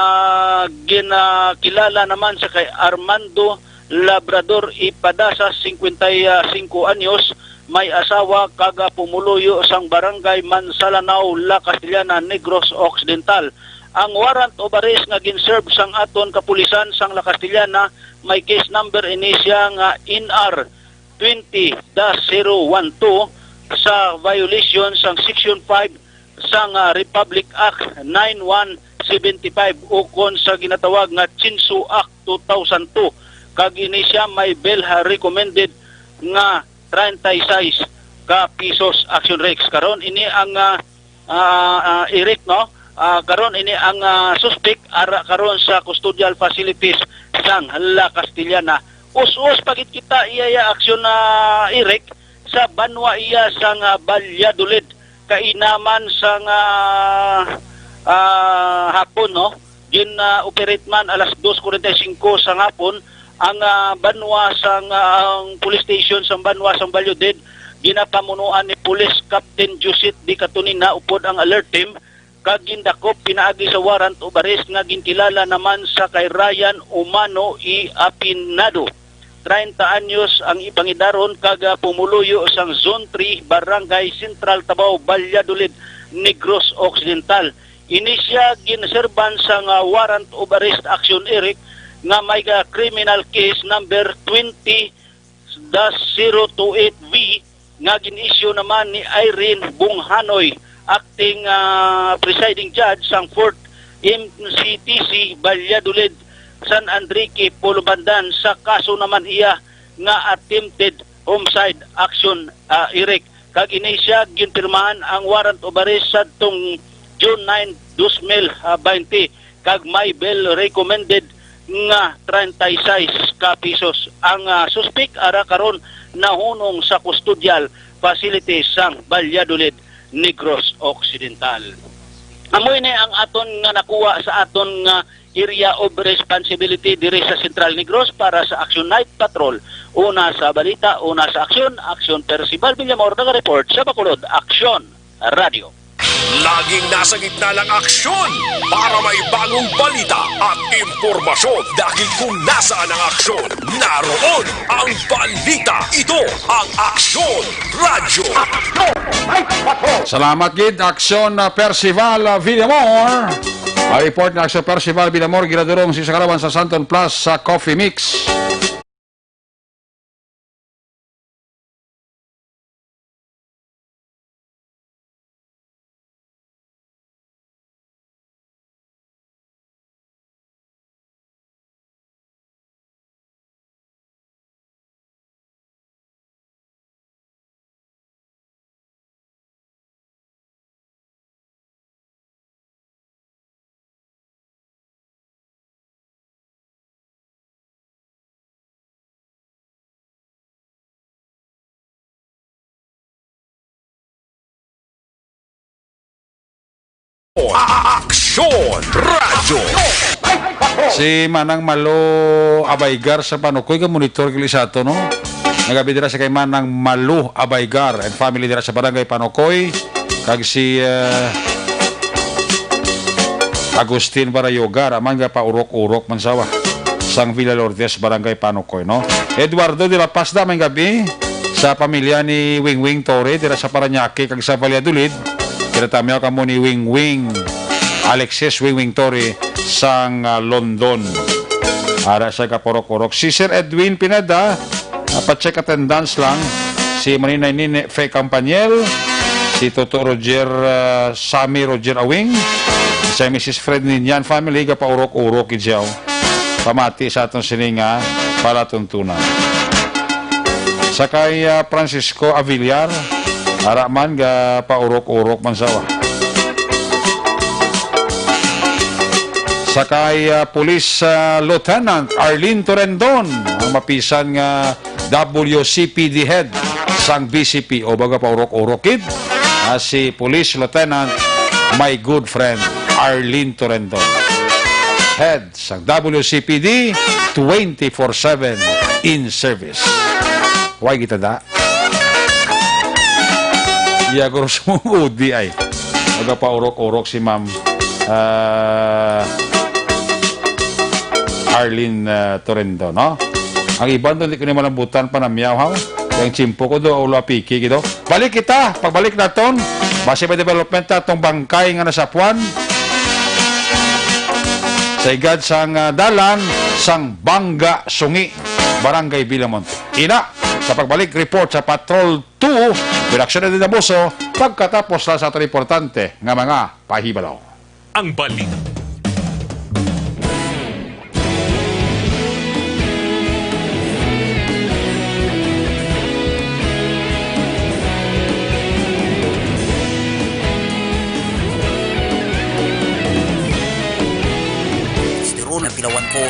ginakilala naman sa kay Armando Labrador Ipadasa, singkwenta y singko anyos, may asawa kag, ah, pumuluyo sang Barangay Mansalanao, La Castellana, Negros Occidental. Ang warrant of arrest nga ginserve sang aton kapulisan sang La Castellana may case number ini siya nga N R twenty dash zero one two sa violation sang Section five sang, ah, Republic Act nine one seventy-five ukon sa ginatawag nga CHINSO Act two thousand two, kag ini siya may bail, ah, recommended nga treinta y seis ka pesos, Action Rex. Karon ini ang, ah, ah, ah, Eric, no? Ah, karon ini ang, ah, suspek ara karon sa custodial facilities sang La Castellana. Us-us pa gid kita iya, iya aksyon na, Eric, sa banwa iya sang, ah, Valladolid, kainaman sang, ah, ah, hapon, no? Gin, ah, operate man alas dos kuwarenta y singko sa hapon ang, ah, banwa sang, ah, ang police station sang banwa sang Valladolid, ginapamunuan ni Police Captain Joseph D. Catonina upod ang alert team, kag gindakop pinaagi sa warrant of arrest nga ginkilala naman sa kay Ryan Umano E. Apinado, treinta anyos ang ipangidaron, kag, ah, pumuluyo sang Zone three, Barangay Central Tabao, Valladolid, Negros Occidental. Ini siya ginserban sang, ah, warrant of arrest, Action Eric, nga may, ah, criminal case number twenty dash zero two eight V nga gin-issue naman ni Irene Bunghanoy, acting, ah, presiding judge sang Fourth M C T C Valladolid, San Enrique, Polobandan, sa kaso naman iya nga attempted homicide, Action, ah, Eric. Kag ini siya ginpirmahan ang warrant of arrest sadtong June nine, dos mil baynte, kag may bail recommended nga treinta y seis ka pesos. Ang, ah, suspek ara karon nahunong sa custodial facility sang Valladolid, Negros Occidental. Amo ini ang aton nga nakuha sa aton nga area of responsibility diri sa Central Negros para sa Action Night Patrol. Una sa balita, una sa aksyon, Aksyon Percival Villamor, nag-report sa Bacolod, Aksyon Radio. Laging nasa gitna ng aksyon para may bagong balita at impormasyon, dahil kung nasaan ang aksyon, naroon ang balita. Ito ang Aksyon Radyo. Salamat gid, Aksyon, ah, Percival, ah, Villamor. Ang report ni Aksyon Percival Villamor, ginadurong sa Kalaban sa Santon Plus sa Coffee Mix. Aksyon Radyo. Si Manang Malo Abaygar sa Panukoy, ka monitor kili sa ato, no? Nagabi dira sa kay Manang Malo Abaygar and family dira sa Barangay Panukoy, kag si, eh, Agustin Barayoga, raman nga paurok-urok man sawa, sang Villa Lourdes, Barangay Panukoy, no? Eduardo de la Paz, da, may gabi sa pamilya ni Wingwing Torre dira sa Parañaque kag sa Valladolid. Kinatamyaw kamo ni Wingwing Alexis Wingwing Torre sang, ah, London. Ara sa kapurok-urok. Si Sir Edwin Pineda, ah, pa-check attendance lang. Si Maninay Nini Fe Campaniel, si Toto Roger, ah, Sammy Roger Awing, si Missus Fred Ninian family, gapaurok-urok gid siya, oh. Pamati sa aton sini nga palatuntunan. Sa kay, ah, Francisco Avillar, ara man, gapaurok-urok man sawa. Sa kay, ah, Police, ah, Lieutenant Arlene Torendon, ang mapisan nga W C P D head sang B C P, o baga paurok-urok gid, ah, si Police Lieutenant, my good friend, Arlene Torendon, head sang W C P D, twenty-four seven in service. Why kita da? Iya, guro sa mga udi ay. Nagapaurok-urok si Ma'am, ah, Arlene, ah, Torendo, no? Ang iban doon, di ko ni malambutan pa na miyaw, ha? Yung tsimpo ko do, ulo apiki, gido. Balik kita, pagbalik naton, base may development na itong bangkay nga nasapuan sa igad sang, ah, dalan sang Bangga Sungi, Barangay Villamonte. Ina, sa pagbalik report sa Patrol two, direksyon na din ang buso, pagkatapos lang sa aton importante nga mga pahibalo. Ang balik. Tirol ang tilawan ko.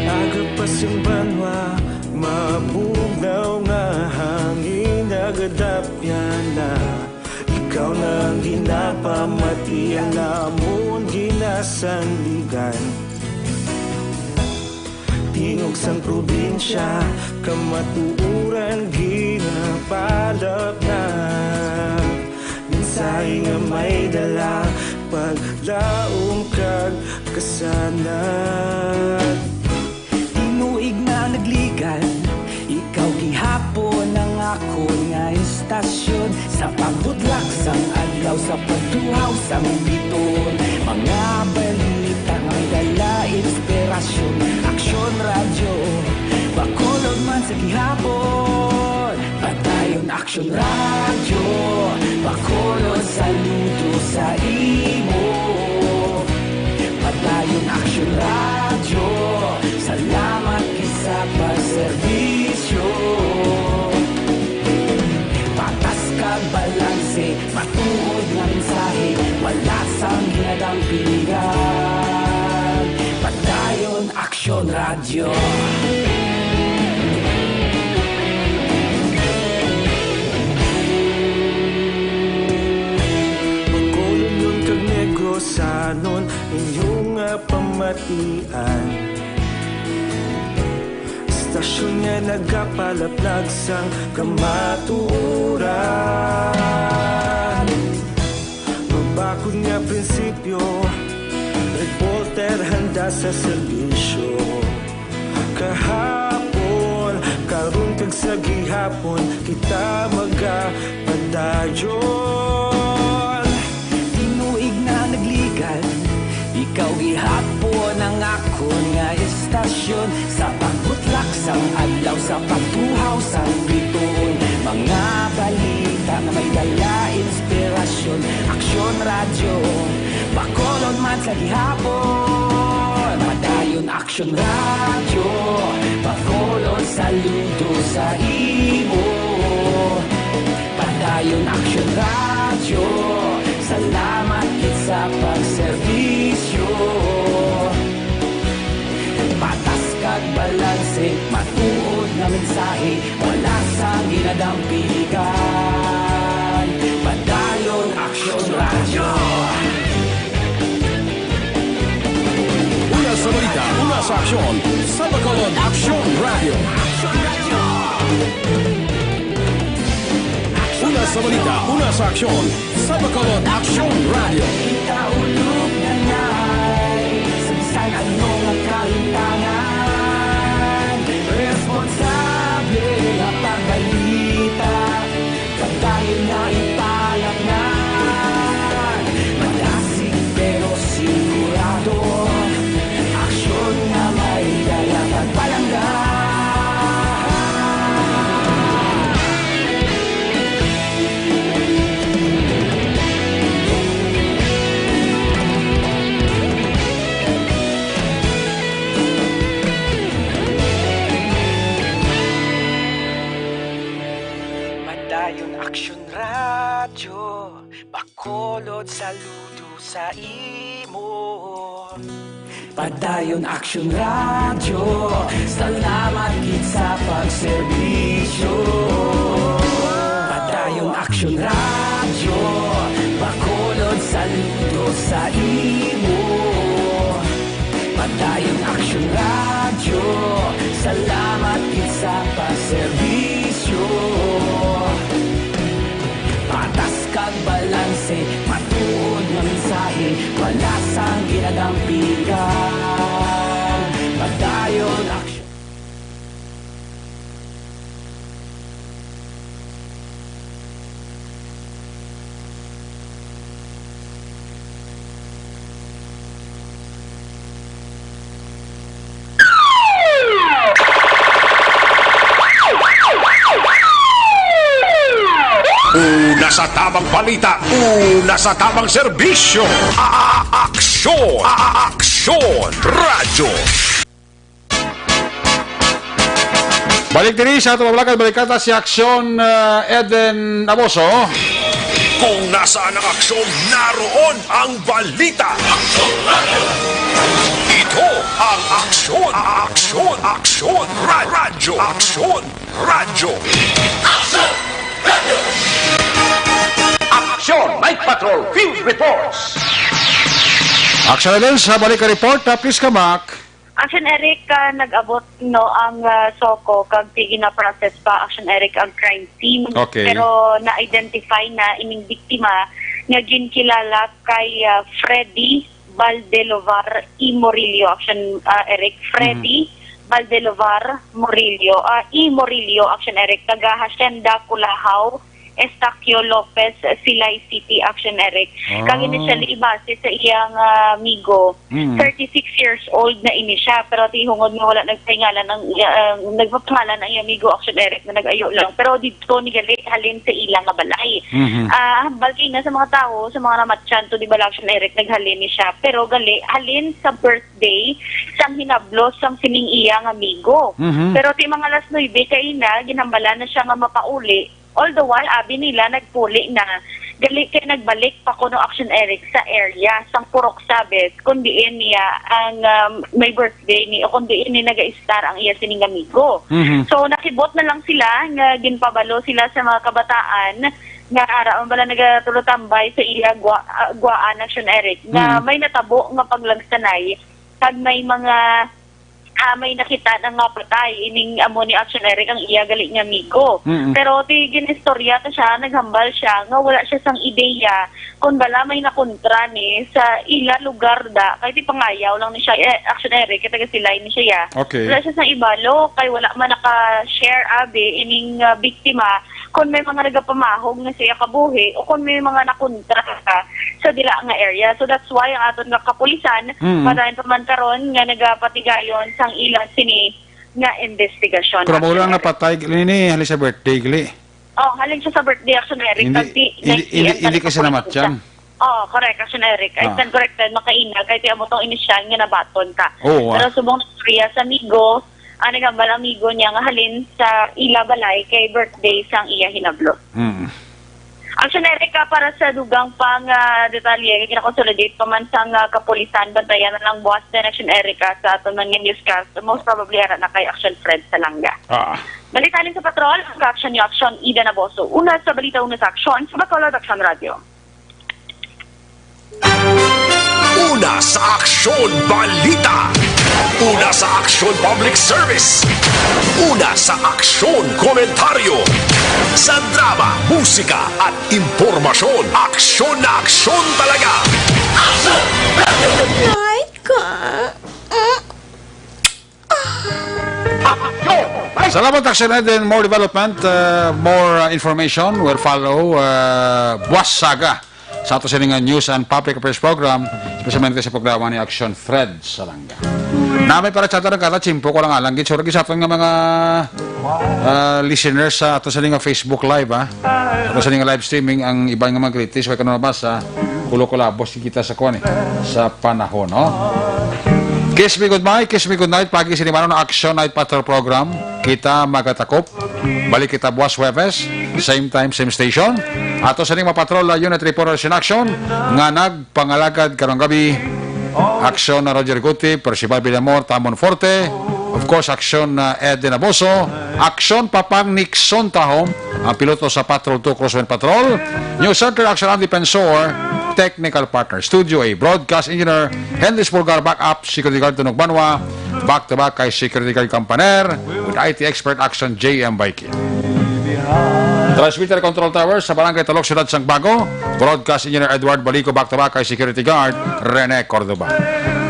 Aga pa sing banwa, mabugnaw nga hangin nagadapyan na. Ikaw na ang ginapamati, ang amon ginasandigan. Tingog sang probinsya, kamatuoran ginapalapnap. Mensahe nga may dala, paglaom kag kasanag. Tinuig na nagligad, ikaw gihapon ang akon nga istasyon. Sa pagbutlak sang adlaw, sa pagtuhaw sang biton, mga balita nga may dala inspirasyon. Aksyon Radyo, Bacolod man sa gihapon. Padayon Aksyon Radyo, Bacolod, saludo sa imo. Padayon Aksyon Radyo, salamat gid sa pagserbisyo. Patas kag balanse, matuod nga mensahe, wala sang ginadampingan. Padayon Aksyon Radyo. Bacolodnon kag Negrosanon, inyo nga pamatian. Istasyon nga nagapalaplag sang kamatuoran. Mabakod nga prinsipyo, reporter handa sa serbisyo. Kahapon, karon kag sa gihapon, kita magapadayon. Tinuig na nagligad, ikaw gihapon ang akon nga istasyon. Sa pagbutlak sang adlaw, sa pagtuhaw sang bituon, mga balita nga may dala inspirasyon. Aksyon Radyo, Bacolod man sa gihapon. Action Radio, Bacolod, saludo sa imo. Padayon Action Radio, salamat gid sa pagserbisyo. Patas kag balanse, matuod nga mensahe, wala sang ginadampigan. Padayon Action Radio. Una sa balita, una sa aksyon, sa Bacolod Action Radio. Una sa balita, una sa aksyon, sa Bacolod Action Radio. Ikaulog na na'y sa bisan ano nga kahintangan. Responsable nga pagbalita, padayon na ipalaknag. Malasig pero sigurado, aksyon nga may dala kag palangga. Padayon Action Radio, Bacolod, saludo sa imo. Padayon Action Radio, salamat gid sa pagserbisyo. Padayon Action Radio, Bacolod, saludo sa imo. Padayon Action Radio, salamat gid sa pagserbisyo. Patas kag balanse, matuod nga mensahe, wala sang ginadampigan. Padayon Action. Una sa tamang balita, una sa tamang serbisyo. A-, a-, aksyon, a-, a-, aksyon, radyo. Balik diri sa ato nga balakad, balikata si Aksyon, uh, Eden Aboso. Kung nasaan ang aksyon, naroon ang balita. Ito ang Aksyon, Aksyon, Aksyon, Ra-, Radyo, Aksyon, Radyo. Aksyon! Night Patrol Field Reports! Aksyon Eden, sa balik ka report, uh, please come back. Action Eric, ah, nag-abot, no, ang, ah, SOCO kag sige na process pa, Action Eric, ang crime scene. Okay. Pero na-identify na ining biktima nga ginkilala kay, ah, Freddy Valdelovar y Murillo, Action, ah, Eric. Freddy Mhm. Valdelovar Murillo, ah, y Murillo, Action Eric, taga Hacienda Culahaw, Estacio Lopez, Silay City, Action Eric. Ah. Kag initially, base sa iyang, ah, amigo, Mm. thirty-six years old na ini siya, pero tihungod nga wala nagpapangalan ang, ah, nagpapangalan ang iyang amigo, Action Eric, na nag-ayo lang. Pero didto ni gali halin sa ila nga balay. Mhm. Ah, hambal kay na sa mga tawo, sa mga namatyan to, di ba, Action Eric, naghalin ni siya. Pero gali halin sa birthday sang hinablos sang sining iya nga amigo. Mhm. Pero ti mga alas nuebe kay na, ginhambalan na siya nga mapauli. All the while, abi nila, nagpuli na. Gali kay nagbalik pa kuno, Action Eric, sa area sang Purok Sabes, kung diin niya ang, um, may birthday ni, o kung diin ni naga-estar ang iya sining amigo. Mhm. So, nakibot na lang sila nga ginpabalo sila sa mga kabataan nga ara man bala nagatulotambay sa iya gwa-, ah, gwaan, Action Eric, nga Mhm. may natabo nga paglagsanay kag may mga ah, may nakita na nga patay ining amo ni Action Eric ang iya gali nga amigo. Mm-mm. Pero ti ginistorya ta siya, naghambal siya nga wala siya sang ideya kung bala may nakontra ni sa ila lugar da, kay ti pangayaw lang ni siya, eh, Action Eric, kay taga Silay ni siya, ya. Okay. Wala siya sang ibalo, kay wala man naka-share, abi, ining, ah, biktima, kung may mga nagapamahog nga siya kabuhi o kung may mga nakontra ka sa dila nga area. So that's why ang aton nga kapulisan, Mm. madayon pa man karon nga nagapatigayon sang ila sini nga investigasyon. Pero mao lang napatay, gali ni, halin sa birthday, gali. Oh, halin siya sa birthday, Action Eric. Hindi, Kag di, hindi, next hindi, year, hindi kasi sa namatyan. Oh, correct, Action Eric. I Ah. stand corrected, makainal, kay ti amo tong inisyal nga nabaton ka. Oo, ah. Pero subong na istorya sa amigo, ang nagambal amigo niya nga halin sa ila balay kay birthday sang iya hinablo. Mm. Action Eric, ah, para sa dugang pang, ah, detalye, kay gina-consolidate pa man sang, ah, kapulisan, bantayan na lang buwas din, Action Eric, ah, sa aton man nga newscast. Most probably, ara na kay Action Fred Salanga. Ah. Balik halin sa patrol, ang ka-action niyo, Action Ida Naboso. Una sa balita, una sa aksyon, sa Bacolod Action Radio. Una sa Aksyon Balita. Una sa Aksyon Public Service. Una sa Aksyon Komentaryo. Sa drama, musika, at impormasyon, aksyon na aksyon talaga. Night ka. Salamat, Action Eden. More development, uh, more, uh, information will follow, uh, buwas saga sa ato sini nga News and Public Affairs Program, especially sa programa ni Action Fred Salanga. Na may para chat lang kata, chimpo ko lang alang gid. Sorry sa aton nga mga, uh, listeners sa ato sini nga Facebook Live, ha. Ato sini nga live streaming, ang iban nga mga greetings, kay kanang nabasa, kulo-kulabos kita sa kuwan, eh, sa panahon, no? Kiss me goodbye, kiss me goodnight, pagi sini manon Action Night Patrol Program. Kita magatakop. Balik kita buwas Huwebes, same time, same station. Ato sa ning mga patrol, uh, unit reporters in action nga nagpangalagad karong gabi. Action na Roger Guti, Percival Villamor, Tamon Forte. Of course, Action na Ed Dinaboso. Action Papang Nixon Tahom, ang piloto sa Patrol two Crosswind Patrol. News Center, Action Andy Pensor, technical partner. Studio A, broadcast engineer, Henry Spulgar, backup, security guard, Tunog Banwa, back to back kay security guard Campaner, with I T expert, Action J M Baiki. Transmitter control tower sa Barangay Talok, Siyudad sang Bago, broadcast engineer Edward Balico, back to back kay security guard Rene Cordoba.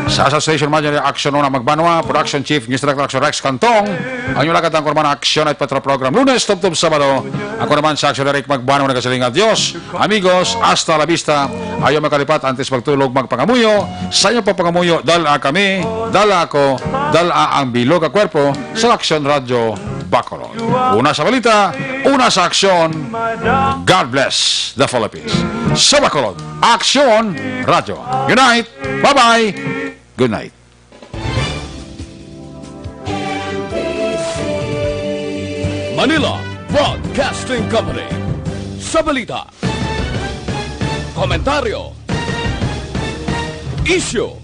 Sa, sa station manager, Action Una Magbanwa, production chief, news director, Action Rex Cantong, ang inyong lagat ang kurman, Action at Patrol Program, Lunes, tubtob Sabado. Ako naman sa Action Eric Magbanwa, nagasiling nga, "Adios, amigos, hasta la vista." Ayaw makalipat, antes magtulog, magpangamuyo. Sa inyong pagpangamuyo, dala kami, dala ako, dala ang bilog nga kwerpo sa Action Radio Bacolod. Una sa balita, una sa aksyon. God bless the Philippines. Sa Bacolod, Action Radio. Unite! Bye-bye! Good night. Manila Broadcasting Company. Sa balita, komentaryo, isyu,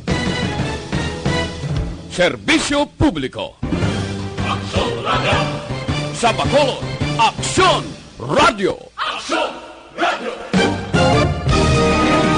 serbisyo publiko. Aksyon Radio. Sa Bacolod, Aksyon Radio. Aksyon!